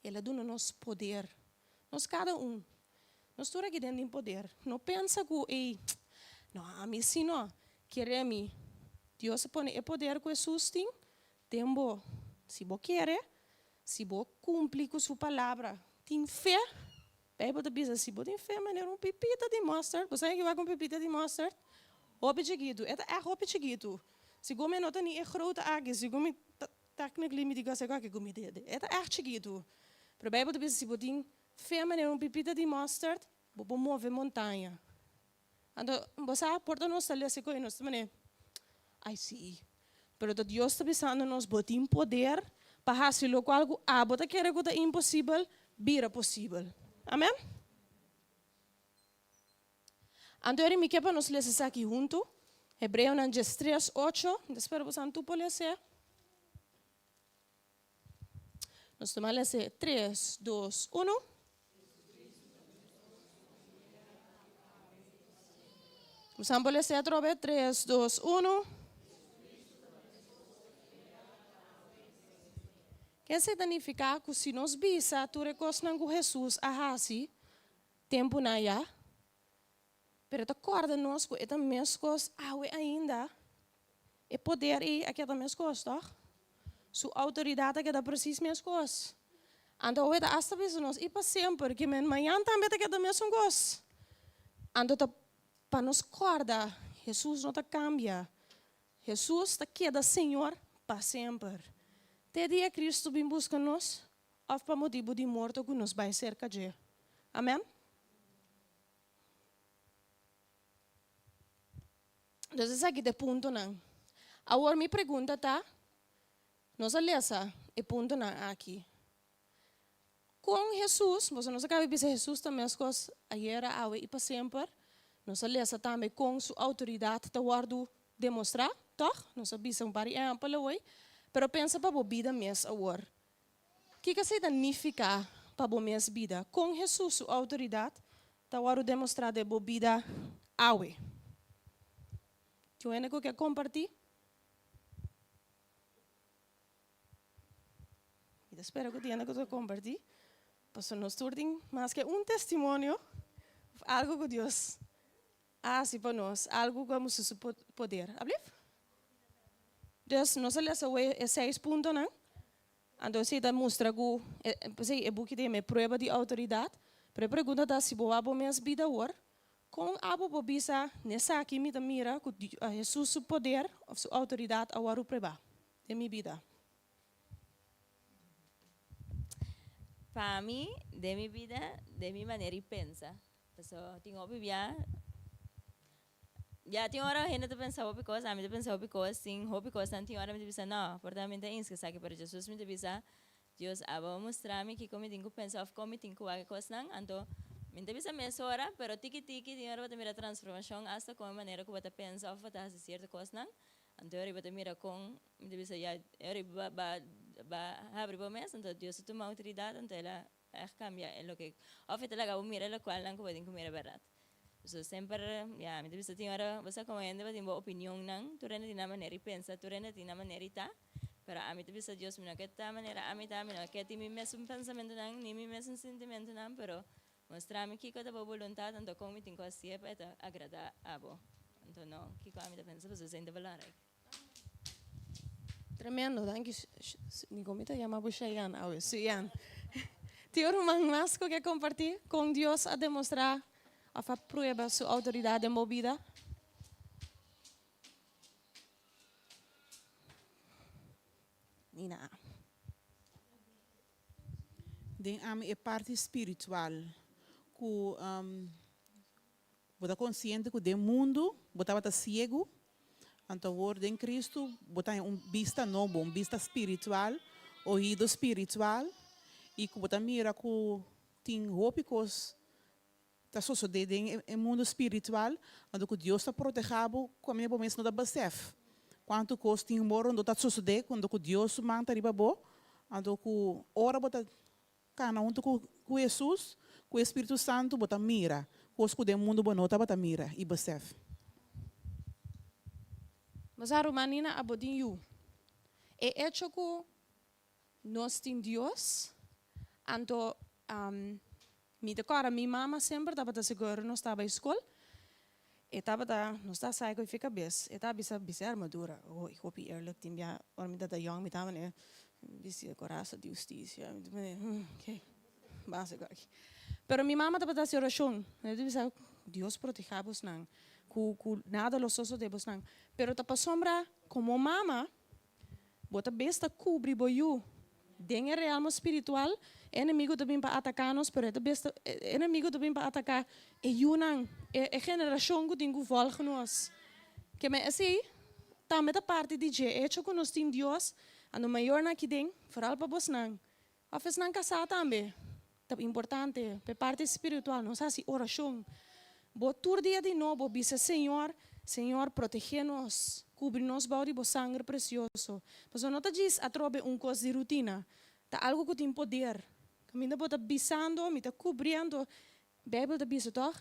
El a duna nos poder. Nos kada un. Nos tur aki den tin poder. No pensa ku, ei, no, ami si no. Kere mi. Dios a pone e poder ku Hesus tin den bo. Si bo kere, si bo kumpli ku su palabra, tin fe. Beibel ta bisa, si bo tin fe manera un pipita di mustard, bo sa ke wak un pipita di mustard? Hopi chikitu, e ta ègt hopi chikitu. Segun mi e no ta ni e grote aki, segun mi technically mi di ku aseko aki ku mi dede. E ta ègt chikitu. Pero Beibel ta bisa si bo tin fe manera un pipita di mustard, bo por move montaña. Anto bo sa por ta nos ta lesa e nos ta manera, ai si, pero ta Dios ta bisando nos bo tin poder pa hasi lokual ku abo ta kere ku ta imposibel bira posibel. Amen? Anto eri mi ke pa nos lesa esaki huntu, Hebreonan 13, 8, mi ta spera bo sa tur por lesa. Nos tuma lesa 3, 2, 1. Nos a lesa atrobe 3, 2, 1. Esei ta nifiká ku si nos bisa tur e kosnan ku Hesus a hasi tempunan ya, pero ta kòrda nos ku e ta meskos awe ainda. E poder ei a keda meskos, tòg? Su outoridat a keda presis meskos. Anto awe ta asta bisa nos i pa semper, ke men mañan tambe ta keda mesun kos. Anto ta pa nos kòrda, Hesus no ta kambia. Hesus ta keda Señor pa semper. Te dia Kristu bin buska nos òf pa motibu di morto ku nos bai serka dje. Amèn. Entonces esaki ta e puntonan. Awor mi pregunta ta, nos a lesa e puntonan aki. Kon Hesus, boso nos a kaba di bisa Hesus ta meskos ayera, awe i pa semper. Nos a lesa tambe kon su outoridat ta wòrdu demostrá, tòg? Nos a bisa un par di ehèmpel awor. Pero pensa pa bo bida mes awor. Kiko esei ta nifiká pa bo mes bida? Kon Hesus su outoridat ta wòrdu demostrá den bo bida awe? Tin un hende ku ke kompartí? Mi ta spera ku tin hende ku ta kompartí, pasobra nos tur tin maske un testimonio òf algu ku Dios a hasi pa nos, algu ku a mustra su poder. Ablief? Dus nos a lesa awor e seis puntonan. Anto esei ta mustra ku p'esei e buki ta yama e prueba di outoridat. Pero e pregunta ta, si bo wak bo mes bida awor, kon abo por bisa, N'esaki mi ta mira ku Hesus su poder òf su outoridat a wòrdu pruebá den mi bida? Pa mi, den mi bida, den mi manera di pensa. Pasobra tin hopi bia Ya tin ora hende ta pensa hopi kos, ami ta pensa hopi kos, tin hopi kosnan tin ora mi ta bisa no, por ta mi ta inska esaki, pero Jesus mi ta bisa, Dios abo a mustra mi kiko mi tin ku pensa of kon mi tin ku wak e kosnan, anto mi ta bisa mesora, pero tiki tiki tin ora bo ta mira transformashon asta kon e manera ku bo ta pensa of bo ta hasi sierto kosnan, anto e ora bo ta mira kon mi ta bisa ya e ora ba ba ba habri bo mes, anto Dios ta tuma outoridat anto el a Echt cambia e loke of e ta laga bo mira e locualnan cu bo tin cu mira berdad. So semper ya mi ta bisa tin ora bo sa como hende bo tin bo opinionnan tur hende tin nan manera di pensa tur hende tin nan manera di ta pero ami ta bisa Dios mi no ke ta manera ami ta mi no ke tin mi mesun pensamentonan ni mi mesun sintimentonan pero mustra mi kico ta bo boluntad anto con mi tin cu haci'e pa e ta agrada abo anto no kico ami ta pensa pasobra esei ta belangrijk. Tremendo, danki. Ni con mi ta yama bo Cheyenne awe, Suyan. Tin un ruman mas cu ke comparti con Dios a demostra of a prueba su autoridad den bo bida? Nina. Den ami e parti spiritual cu Bo ta konsiente ku den mundu bo tabata siegu, anto awor den Kristu bo ta haña un bista nobo, un bista spiritual, oido spiritual, i ku bo ta mira ku tin hopi kos ta sosodé den e mundu spiritual, anto ku Dios ta protehá bo ku kaminda bo mes no ta besèf kuantu kos tin bo rondó ta sosodé, anto ku Dios su man ta riba bo, anto ku ora bo ta Kana huntu ku ku Hesus, ku e Spiritu Santu bo ta mira kos ku den mundu bo no tabata mira i besef. Bo sa ruman Nina abo tin yu. E echo ku nos tin Dios anto mi ta kòrda mi mama semper tabata sigur nos ta bai skol e tabata nos ta sa ku e fika bes e ta bisa bisa e armadura oh hopi eerlijk tin bia ora mi tabata yong mi tabata manera bisti e korasa di hustisia mi ta manera ok basico aki pero mi mama tabata hasi orashon e ta bisa Dios proteha bosnan ku ku nada lo sosode bosnan pero ta pasobra komo mama Bo ta bes ta kubri bo yu. Den e realmo spiritual, e enemigu ta bin pa ataká nos, pero e ta bes ta, e enemigu ta bin pa ataká e yunan, e e generashon ku tin ku vòlg nos. Ke men esei tambe ta parti di dje. E echo ku nos tin Dios, anto mayornan aki den, foral pa bosnan, òf esnan kasá tambe, ta importante pa e parti spiritual nos hasi orashon. Bo tur dia di nobo bisa Señor, Señor protegé nos, kubri nos bou di bo sanger presioso. Pasobra no ta djis atrobe un kos di rutina, ta algu ku tin poder. Kaminda bo ta bisando, mi ta kubriendo. Beibel ta bisa tòg,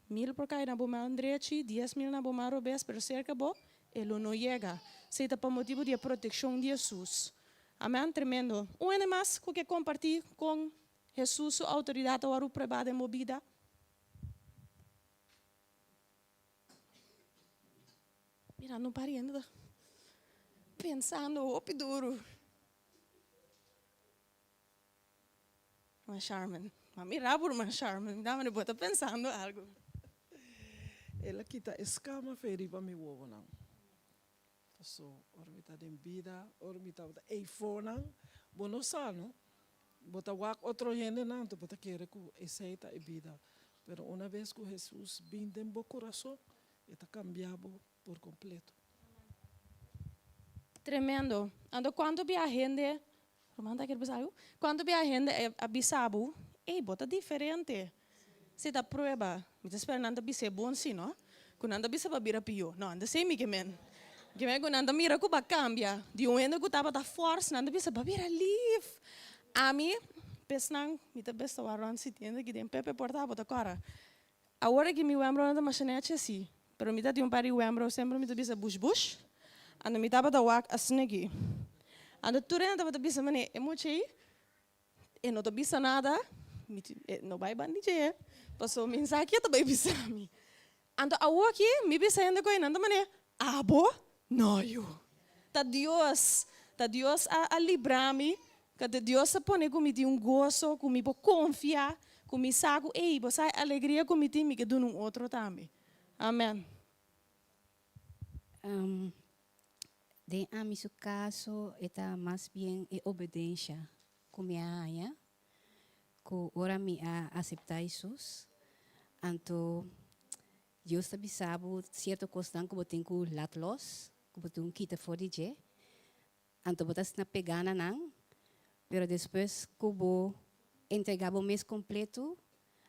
Mil por kai na bo man drechi, 10,000 na bo man robes, pero serka bo e lo no yega. Esei ta pa motibu di e protekshon di Hesus. Amen, tremendo. Un hende mas ku ke kompartí kon Hesus su outoridat a wòrdu pruebá den bo bida? Mira, no pari hende ta pensando hopi duru. Ruman Sharman. M'a mira bo ruman Sharman, mi dama bo ta pensando algu. El a kita e skama fe riba mi wowonan. Paso ora mi ta den bida, ora mi tabata eifonan, bo no sa no. Bo ta wak otro hendenan anto bo ta kere ku esei ta e bida. Pero una bes ku Hesus bin den bo kurason, e ta kambia bo por kompleto. Tremendo. Anto kuantu bia hende, Ruman ta kier bisa algu? Kuantu bia hende a bisa bo, ey bo ta diferente. Si ta prueba, mi ta spera nan ta bis'é bon si no, ku nan ta bisa pa bira pió. No, nan ta esei mi ke men. Ke men ku nan ta mira ku bo a kambia di un hende ku tabata fòrs, nan ta bisa bo a bira lif. Ami, pesnan, mi ta bes ta wak rònt si tienda aki den Pepe por ta, bo ta kòrda. Awor aki mi wembro no ta masha nechi asi, pero mi ta tin un par di wembro semper mi ta bisa bush bush, anto mi tabata wak asina aki. Anto tur hende tabata bisa manera e mucha ei e no ta bisa nada, mi e no bai banda di dje, pasobra mi sa ke ta bai bisa mi. Anto awor aki mi bisa hende ku einan ta manera, abo? No yu. Ta Dios, ta Dios a a libra mi, ta Dios a pone ku mi tin un goso, ku mi por konfia, ku mi sa ku ey, bo sa e alegria ku mi tin, mi ke duna un otro tambe. Amen. Den ami su kaso e ta mas bien e obedensha ku mi a haña, ku ora mi a aseptá Hesus, anto Dios ta bisa bo sierto kosnan ku bo tin ku lat los, ku bo tin ku kita for di dje. Anto bo ta asina pegá na nan, pero despues ku bo entregá bo mes kompleto,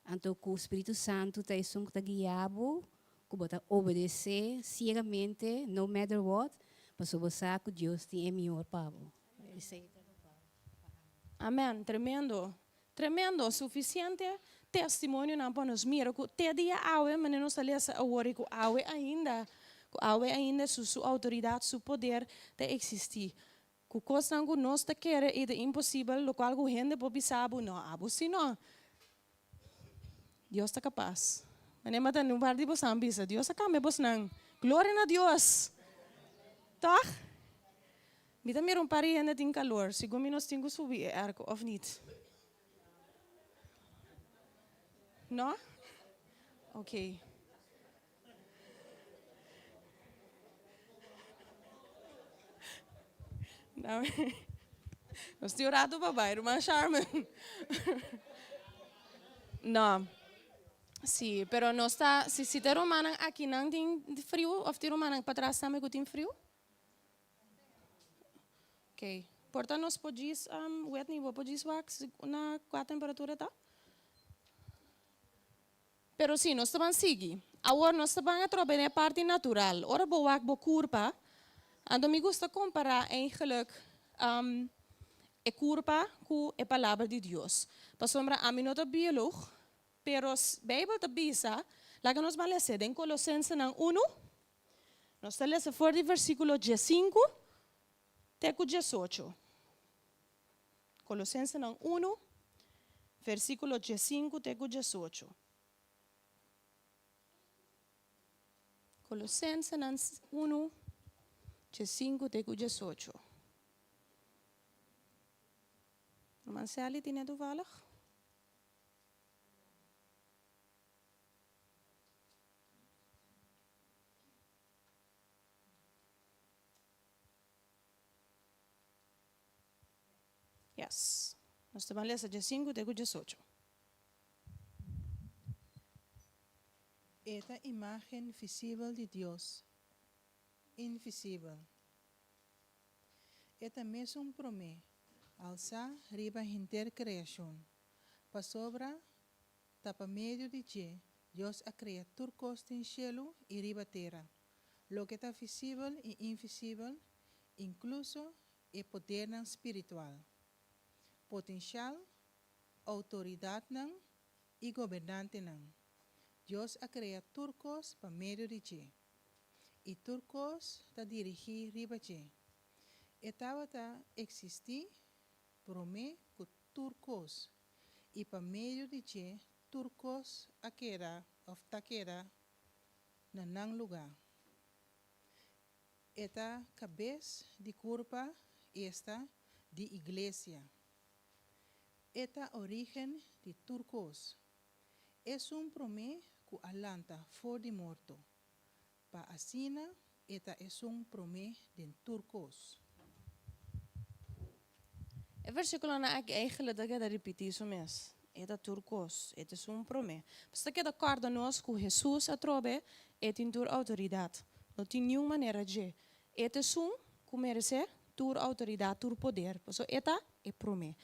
anto ku Spiritu Santu ta esun ku ta guia bo, ku bo ta obedesé siegamente, no matter what, pasobra bo sa ku Dios tin e mihor pa bo. Esei ta lokual pa ami. Amen, tremendo. Tremendo, sufisiente testimonionan pa nos mira ku te dia awe, manera nos ta lesa awor i ku awe ainda, ku awe ainda su su outoridat, su poder ta eksistí. Ku kosnan ku nos ta kere i ta imposibel, lokual ku hende por bisa bo, no, abo si no. Dios ta kapas. Manera mi a tende un par di bosan bisa, Dios a kambia bosnan. Gloria na Dios! Tòg? Mi ta mira un par di hende tin kalor, segun mi nos tin ku subi e airco òf nit? No? Ok. Nos tin un rato pa bai, ruman Sharman. No. Sí, pero nos ta, si si ta rumannan akinan tin friu òf tin rumannan patras tambe ku tin friu? Ok. Por ta nos por djis, Wetney, bo por djis wak na kua temperatura ta? Pero sí, nos ta ban sigui. Awor nos ta ban atrobe den e parti natural. Ora bo wak bo kurpa, anto mi gusta kompará eigenlijk e kurpa ku e Palabra di Dios. Pasobra ami no ta biolog, pero Beibel ta bisa, laga nos ban lesa den Kolosensenan unu, Nos ta lesa for di versíkulo diesinku te ku diesocho. Kolosensenan unu, versíkulo diesinku te ku diesocho. Kolosensenan unu, diesinku te ku diesocho. Ruman Sally tine toevallig? Yes. Nos ta ban lesa diesinku te ku diesocho. E ta imágen visibel di Dios invisibel. E ta mesun promé alsá riba henter kreashon, pasobra Ta pa medio di dje Dios a krea tur kos den shelu i riba tera, loke ta visibel i invisibel, inkluso e podernan spiritual, potenshal, outoridatnan i gobernantenan. Dios a krea tur kos pa medio di dje, i tur kos ta dirigí riba dje. E tabata eksistí promé ku tur kos, i pa medio di dje tur kos a keda òf ta keda na nan lugá. E ta kabes di kurpa, esta, di iglesia. E ta orígen di tur kos. Esun promé ku a lanta for di morto, pa asina e ta esun promé den tur kos. E versíkulonan aki eigenlijk ta keda ripití su mes. E ta tur kos, e ta esun promé. Pues ta keda kòrda nos ku Hesus atrobe e tin tur outoridat. No tin niun manera dje. E ta esun ku meresé tur outoridat, tur poder, pasobra e ta e promé.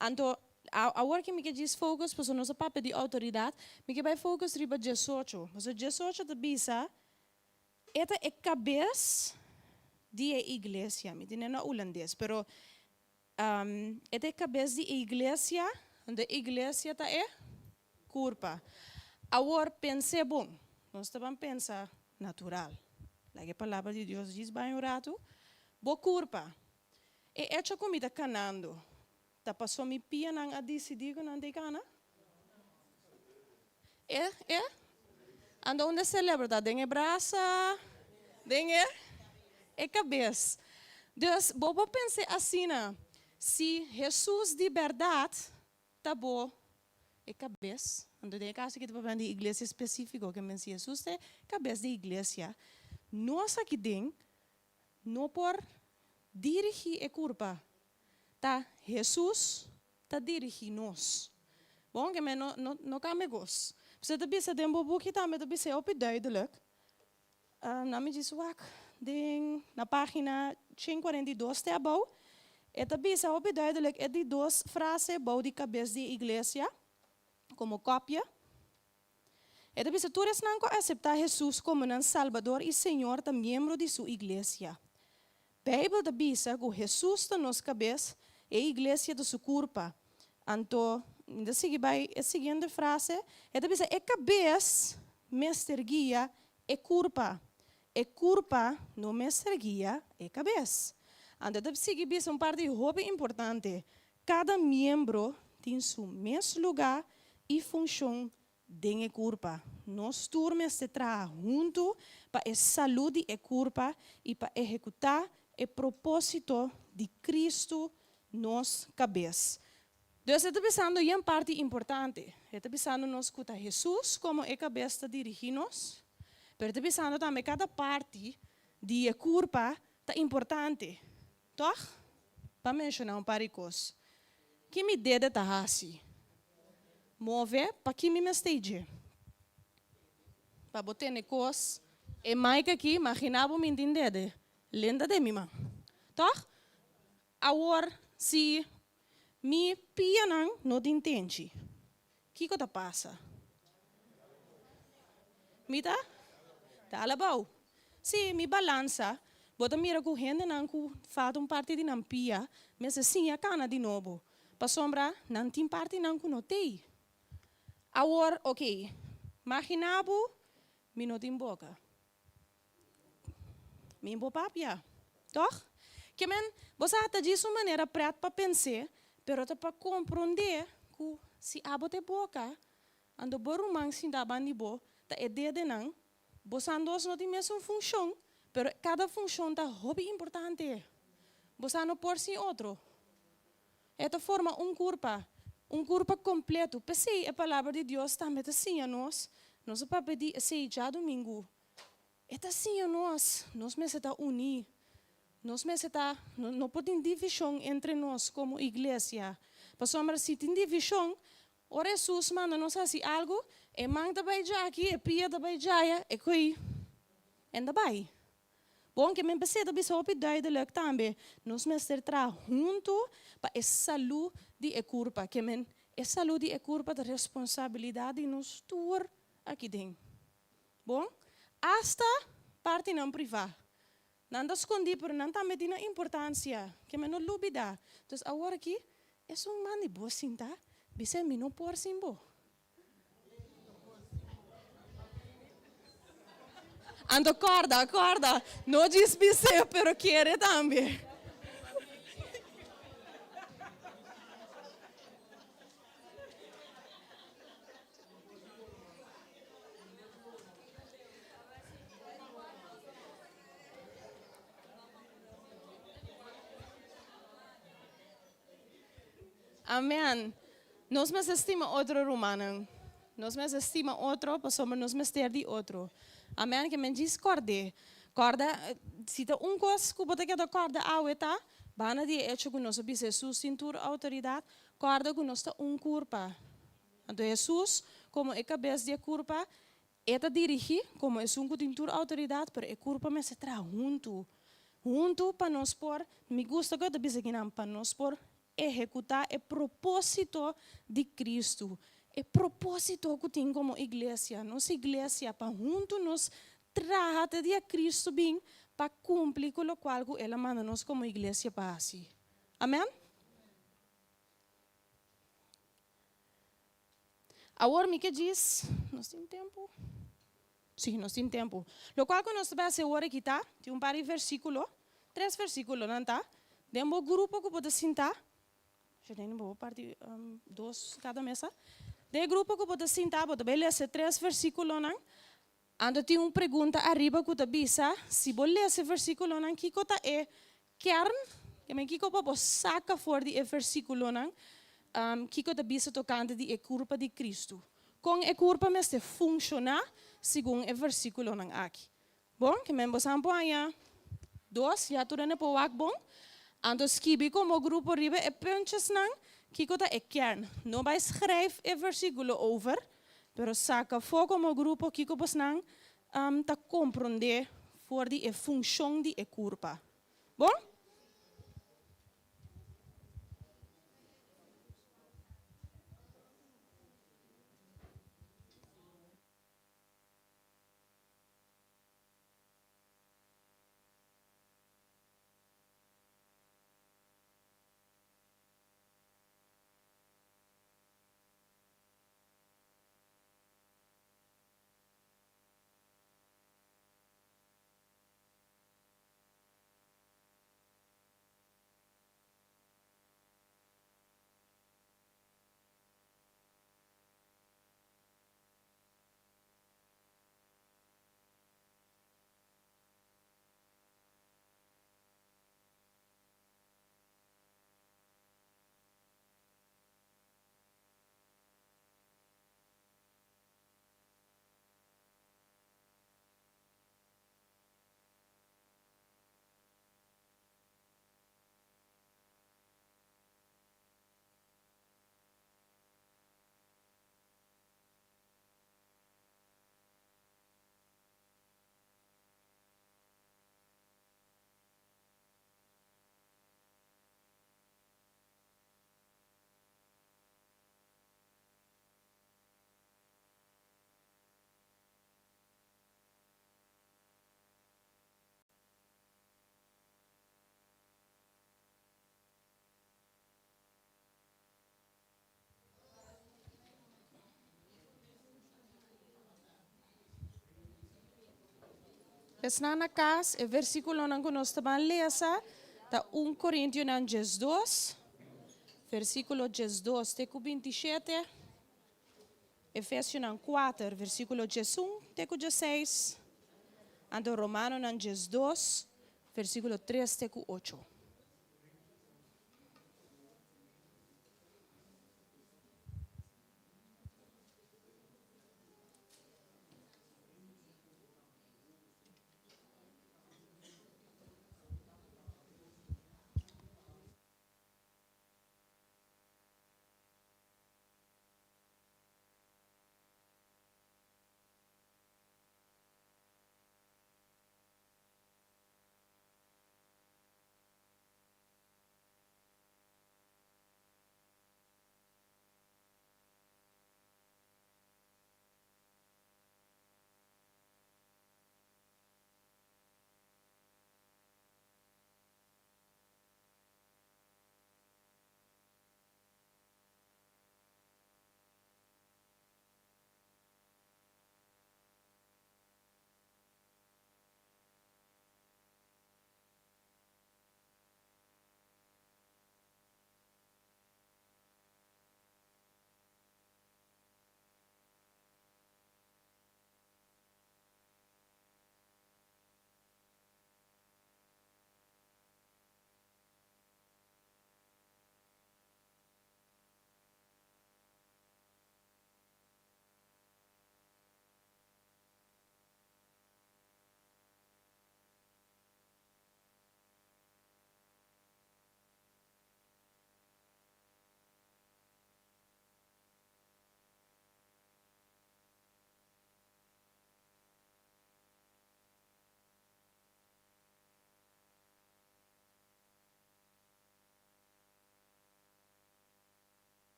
Anto, awor ke mi ke djis focus, pasobra nos a papia di outoridat, mi ke bai focus riba diesocho, pasobra diesocho ta bisa, E ta e kabes di e iglesia. Mi tene na hulandes, pero e ta e kabes di e iglesia, anto e iglesia ta e kurpa. Awor, pens'é bon. Nos ta ban pensa natural. Laga e palabra di Dios djis bai un ratu. Bo kurpa, e echo ku mi ta kanando, ta paso mi pianan a disidí ku nan ta e kana? E, e? Anto unda e selebro ta? Den e brasa? Den e, e kabes. Dus, bo por pens'é asina, si Hesus di bèrdat ta bo e kabes, anto den e kaso aki ta papia di iglesia spesífiko, ke men si Hesus ta e kabes di iglesia, nos aki den no por dirigí e kurpa, ta Hesus ta dirigí nos. Bon, ke men no no no kambia kos. Pasobra ta bisa den bo buki tambe ta bisa e hopi duidelijk. Na mi djis wak den na pagina 142 te abou, e ta bisa hopi duidelijk e di dos frase bou di kabes di e iglesia komo kopia. E ta bisa tur esnan ku a aseptá Hesus komo nan Salbador i Señor ta miembro di su iglesia. Beibel ta bisa ku Hesus ta nos kabes, e iglesia ta su kurpa. Anto, mi ta sigui bai e siguiente frase, e ta bisa e kabes mester guia e kurpa, e kurpa no mester guia e kabes. Anto e ta sigui bisa un parti hopi importante, kada miembro tin su mes lugá i funshon Den e kurpa. Nos tur mester traha huntu pa e salú di e kurpa i pa ehekutá e propósito di Kristu nos kabes. Dus e ta bisando yen parti importante. E ta bisando nos ku ta Hesus komo e kabes ta dirigí nos, pero e ta bisando tambe kada parti di e kurpa ta importante. Tòg? Pa menshoná un par di kos. Ki mi dede ta hasi? Move pa ki mi mester dje? Pa bo tene kos. E mic aki, maginá bo mi tin dede. Lenta den mi man. Tòg? Awor, si mi pianan no tin tenchi, kiko ta pasa? Mi ta dal abou. Si mi balansa, bo ta mira ku hendenan ku falta un parti di nan pia mester siña kana di nobo, pasobra nan tin partinan ku no tei. Awor, oke, magina bo mi no tin boka. Mi bo papia, tòg? Ke men, bo sa ta djis un manera prèt pa pens'é, pero ta pa komprondé ku si abo ta e boka, anto bo ruman sintá banda di bo ta e dedenan, bosan dos no tin mesun funshon, pero kada funshon ta hopi importante. Bosan no por sin otro. E ta forma un kurpa, un kurpa kompleto. P'esei e Palabra di Dios tambe ta siña nos, nos a papia di esei djadumingu, e ta siña nos, nos mester ta uní, nos mester ta, no por tin divishon entre nos komo iglesia, pasobra si tin divishon, ora Hesus manda nos hasi algu, e man ta bai djaki, e pia ta bai djaya, e ko'i en ta bai. Bon, ke men p'esei ta bisa hopi duidelijk tambe, nos mester traha huntu pa e salú di e kurpa. Ke men e salú di e kurpa ta responsabilidat di nos tur aki den. Bon, asta partinan privá. Nan ta skondí, pero nan tambe tin nan importansia. Ke men no lubidá. Dus awor aki, esun man di bo sinta, bis'é mi no por sin bo. Anto corda, corda, no djis bis'é, pero kere tambe. Amen. Nos mester stima otro rumannan. Nos mester stima otro pasobra nos mester di otro. Amen. Ke men djis kòrd'é. Kòrda, si ta un kos ku bo ta keda kòrda awe ta, banda di e echo ku nos a bisa Hesus tin tur outoridat, kòrda ku nos ta un kurpa. Anto Hesus, komo e kabes di e kurpa, E ta dirigí komo esun ku tin tur outoridat, pero e kurpa mester traha huntu, huntu pa nos por, mi gusta ku e ta bisa kinan, pa nos por ehekutá e propósito di Kristu, e propósito ku tin komo iglesia, nos iglesia, pa huntu nos traha te dia Kristu bin pa kumpli ku lokual ku El a manda nos komo iglesia pa hasi. Amèn? Awor mi ke djis, nos tin tempu? Sí, nos tin tempu. Lokual ku nos ta bai hasi awor aki ta, tin un par di versíkulo, tres versíkulonan ta, den bo grupo ku bo ta sintá, Jordany bo por parti dos kada mesa, den e grupo ku bo ta sintá bo ta bai lesa e tres versíkulonan, anto tin un pregunta ariba ku ta bisa, si bo lesa e versíkulonan kiko ta e Kern, Keme kiko pa bo saka for di e versíkulonan kiko ta bisa tokante di e kurpa di Kristu? Kon e kurpa mester funshoná segun e versíkulonan aki? Bon, keme bo san por haña dos, ya tur hende por wak bon. Anto skibi komo grupo riba e puntjesnan kiko ta e kern. No bai schrijf e versíkulo over, pero saka afó komo grupo kiko bosnan ta komprondé for di e funshon di e kurpa. Bon? Esnan na kas, e versíkulonan ku nos ta ban lesa ta un Korintionan diesdos, versíkulo diesdos te ku bintishete, Efesionan kuater, versíkulo diesun te ku diesseis, anto Romanonan 12, versíkulo tres te ku ocho.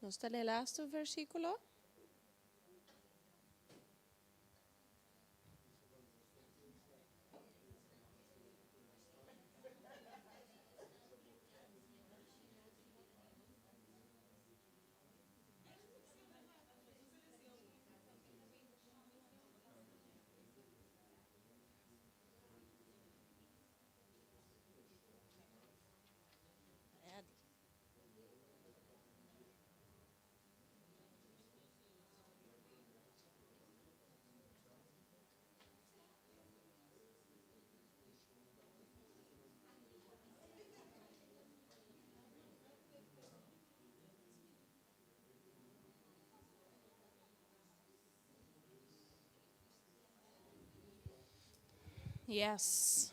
Nos ta den lastu versíkulo. Yes.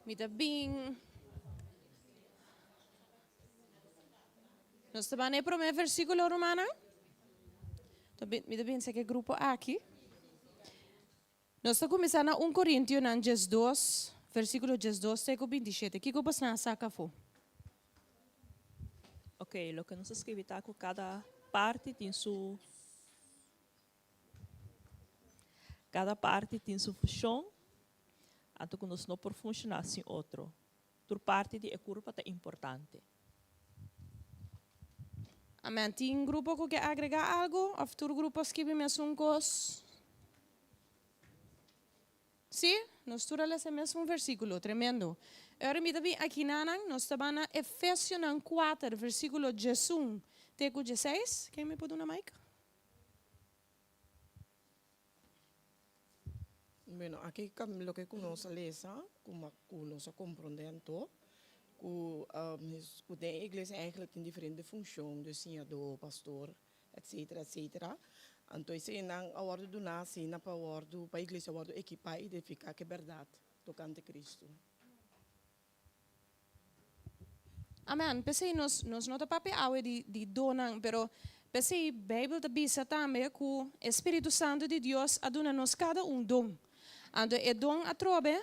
Mi ta bin. Nos ta ban e promé versíkulo, rumannan. Mi ta binsa ku e grupo aki. Nos ta kuminsá na un Korintionan 12, versíkulo 12 te ku 27. Kiko bosnan a saka afó? Ok, loke nos a skribi ta ku kada parti tin su kada parti tin su fushon, anto ku nos no por funshoná sin otro. Tur parti di e kurpa ta importante. Amen. Tin grupo ku ke agregá algu òf tur grupo a skibi mesun kos? Sí, nos tur a lesa e mesun versíkulo. Tremendo. E ora mi ta bin akinanan, nos ta ban na Efesionan kuater, versíkulo 11 te ku 16. Ken mi por duna mic? Bueno, aki loke ku nos a lesa, ku ku nos a komprondé anto, ku ku den e iglesia eigenlijk tin diferente funshon, dus siñadó, pastor, etcetera, etcetera. Anto eseinan a wòrdu duná asina pa wòrdu, pa iglesia wòrdu ekipá i identifiká ku e bèrdat tokante Kristu. Amen. P'esei nos nos no ta papia awe di di donnan, pero p'esei Beibel ta bisa tambe ku e Spiritu Santu di Dios a duna nos kada un don. Anto e don atrobe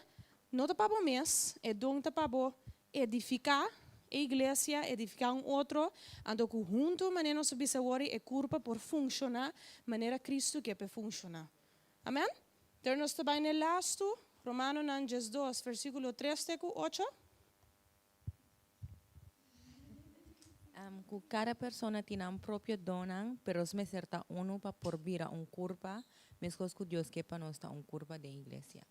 no ta pa bo mes, e don ta pa bo edifiká e iglesia, edifiká un otro, anto ku huntu manera nos a bisa awor e kurpa por funshoná manera Kristu ke p'e funshoná. Amen. Pero nos ta bai n'e lastu, Romanonan 12, versíkulo 3 te ku 8. Ku kada persona tin nan propio donnan, pero nos mester ta unu pa por bira un kurpa, meskos ku Dios ke pa nos ta un kurpa den iglesia.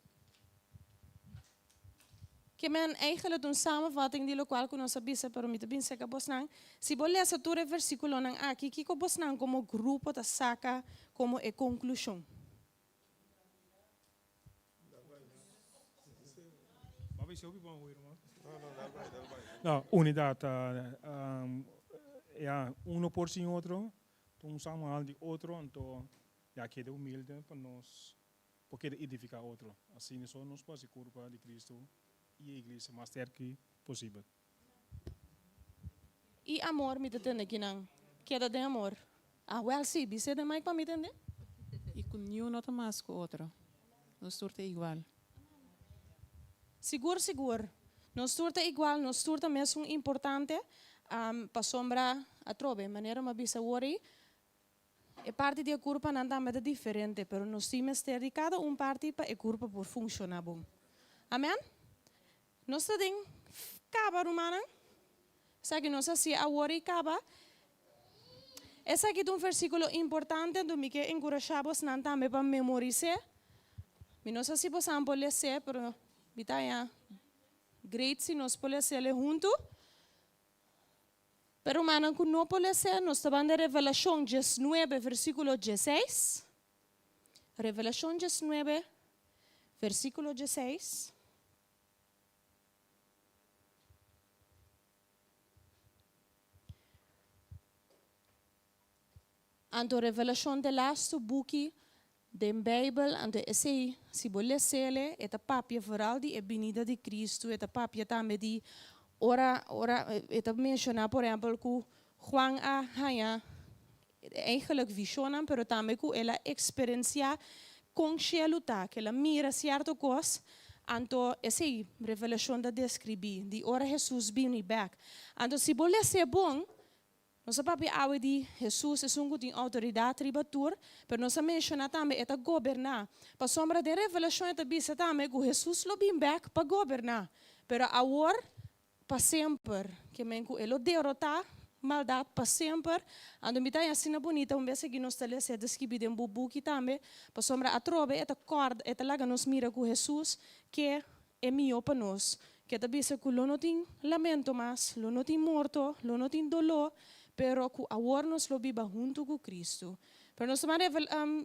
Ke men eigenlijk un samenvatting di lokual ku nos a bisa, pero mi ta bin seka bosnan. Si bo lesa tur e versíkulonan aki, kiko bosnan komo grupo ta saka komo e konklushon? No, unidat ta, ya, un no por sin otro, un samenhal di otro, anto ya keda humilde pa nos por keda edifiká otro. Asina so nos por hasi kurpa di Kristu i e iglesia mas sterki posibel. I amor mi ta tende kinan keda den amor. Ah wel si, bis'é den mic pa mi tende. I ku niun no ta mas ku otro. Nos tur ta igual. Sigur sigur. Nos tur ta igual, nos tur ta mesun importante, pasobra atrobe manera mi a bisa awor ei, E parti di e kurpanan tambe ta diferente, pero nos tin mester di kada un parti pa e kurpa por funshoná bon. Amèn? Nos ta den kaba, rumannan. Esaki nos a hasié awor i kaba. Esaki ta un versíkulo importante, anto mi ke enkurashá bosnan tambe pa memoris'é. Mi no sa si bosan por les'é, pero mi ta haña great si nos por les'é huntu. Pero rumannan ku no por les'é, nos ta ban den Revelashon 19, versíkulo 16. Revelashon 19, versíkulo 16. Anto Revelashon ta e lastu buki den Beibel, anto esei si bo les'ele e ta papia vooral di e binida di Kristu, e ta papia tambe di ora ora e ta menshoná por ehèmpel ku Juan a haña eigenlijk vishonnan pero tambe ku el a eksperensiá kon shelu ta, ku el a mira sierto kos. Anto esei Revelashon ta deskribí, di ora Hesus bini bèk. Anto si bo les'é bon, nos a papia awe di Hesus, esun ku tin outoridat riba tur, pero nos a menshoná tambe e ta goberná. Pasobra den Revelashon e ta bisa tambe ku Hesus lo bin bèk pa goberná. Pero awor pa semper, ke men ku e lo derotá maldat pa semper. Anto mi ta haña asina bunita un bes aki nos ta lesa e ta skibí den bo buki tambe, pasobra atrobe e ta kòrda, e ta laga nos mira ku Hesus ke e mihó pa nos, ke ta bisa ku lo no tin lamento mas, lo no tin morto, lo no tin doló, pero ku awor nos lo biba huntu ku Kristu. Pero nos ta ban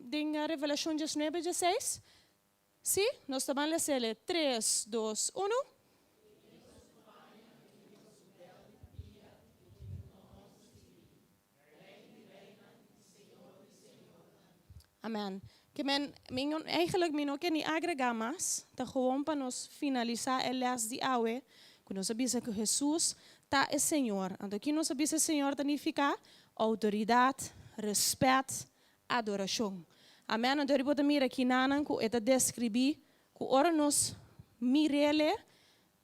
den Revelashon diesnuebe dieseis, Sí, nos ta ban les'el e tres, dos, unu. Amen. Ke men, mi no, eigenlijk mi no ke ni agregá mas, ta gewoon pa nos finalisá e lès di awe, ku nos a bisa ku Hesus ta e Señor. Anto ki nos a bisa Señor ta nifiká? Outoridat, rèspèt, adorashon. Amen. Anto bo ta mira kinanan ku e ta deskribí ku ora nos mir'El,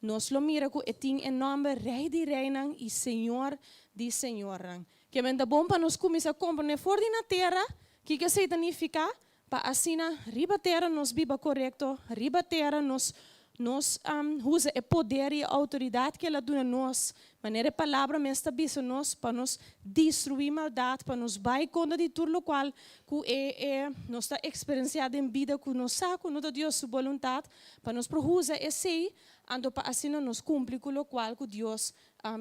nos lo mira ku e tin e nòmber Rei di reinan i Señor di señornan. Ke men ta bon pa nos kuminsá komprendé for di na tera kiko esei ta nifiká, pa asina riba tera nos biba korekto, riba tera nos nos usa e poder i e outoridat ku el a duna nos, manera e Palabra mes ta bisa nos, pa nos destruí maldat, pa nos bai kontra di tur lokual ku e e nos ta eksperensiá den bida ku nos sa ku no ta Dios su boluntat, pa nos por usa esei, anto pa asina nos kumpli ku lokual ku Dios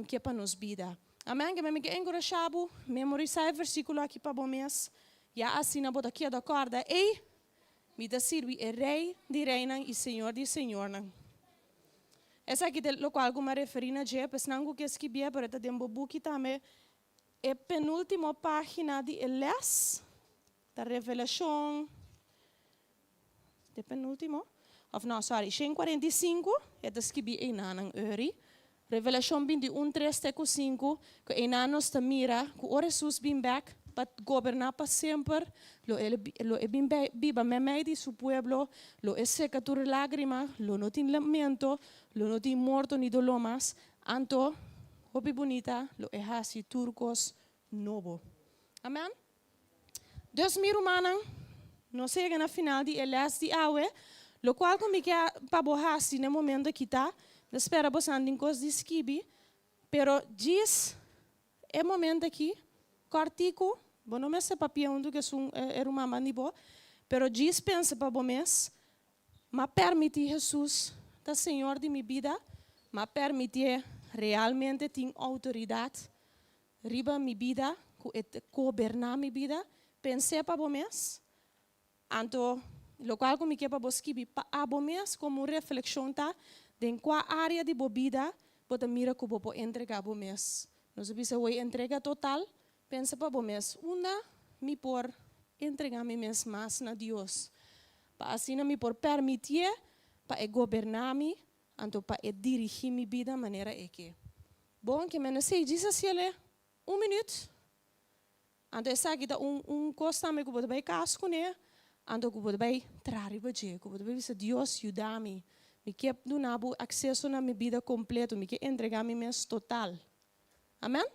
ke pa nos bida. Amèn. Ke mi ke enkurashá bo memorisá e versíkulo aki pa bo mes, ya asina bo ta keda kòrda, Ei, Mi ta sirbi e Rei di reinan i Señor di señornan. Esaki ta lokual ku mi a referí na dje, pa esnan ku ke skibié, pero e ta den bo buki tambe. E penúltimo página di e lès ta Revelashon, ta e penúltimo? Òf no, sòri, 145, e ta skibí einanan ori. Revelashon 21, tres te ku sinku, ku einan nos ta mira ku ora Hesus bin bèk pa goberná pa semper, lo e lo e bin biba meimei di su pueblo, lo e seka tur lágrima, lo no tin lamento, lo no tin morto ni doló mas. Anto, hopi bunita, lo e hasi tur kos nobo. Amèn. Dus mi rumannan, nos a yega na final di e les di awe. Lokual ku mi ke pa bo hasi na e momento aki ta, mi ta spera bosan tin kos di skibi, pero djis e momento aki, kòrtiku, bo no mester papia huntu ku esun e ruman ban di bo, pero djis pensa pa bo mes, M'a permití Hesus ta Señor di mi bida? M'a permitié realmente tin outoridat riba mi bida, ku e ta goberná mi bida? Pens'é pa bo mes. Anto, lokual ku mi ke pa bo skibi pa abo mes komo un reflekshon ta, den kua área di bo bida bo ta mira ku bo por entregá bo mes? Nos a bisa hoy entrega total. Pensa pa bo mes, Unda mi por entregá mi mes mas na Dios, pa asina mi por permitié pa e goberná mi, anto pa e dirigí mi bida manera e ke? Bon, ke mende esei djis a siele un minüt. Anto esaki ta un un kos tambe ku bo ta bai kas kuné, anto ku bo ta bai traha riba dje, ku bo ta bai bisa, Dios, yuda mi. Mi ke duna bo akseso na mi bida kompleto, mi ke entregá mi mes total. Amèn?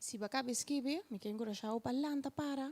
Si bo a kaba skibi, mi ke enkurashá bo pa lanta para.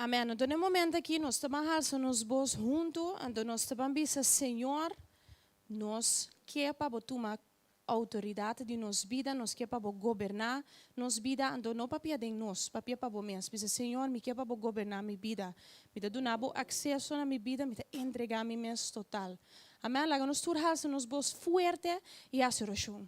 Amen. Anto na e momento aki nos ta ban halsa nos bos huntu, anto nos ta ban bisa, Señor, nos ke pa bo tuma outoridat di nos bida, nos ke pa bo goberná nos bida, anto no papia den nos, papia pa bo mes. Bisa, Señor, mi ke pa bo goberná mi bida. Mi ta duna bo akseso na mi bida, mi ta entregá mi mes total. Amen. Laga nos tur halsa nos bos fuerte i hasi orashon.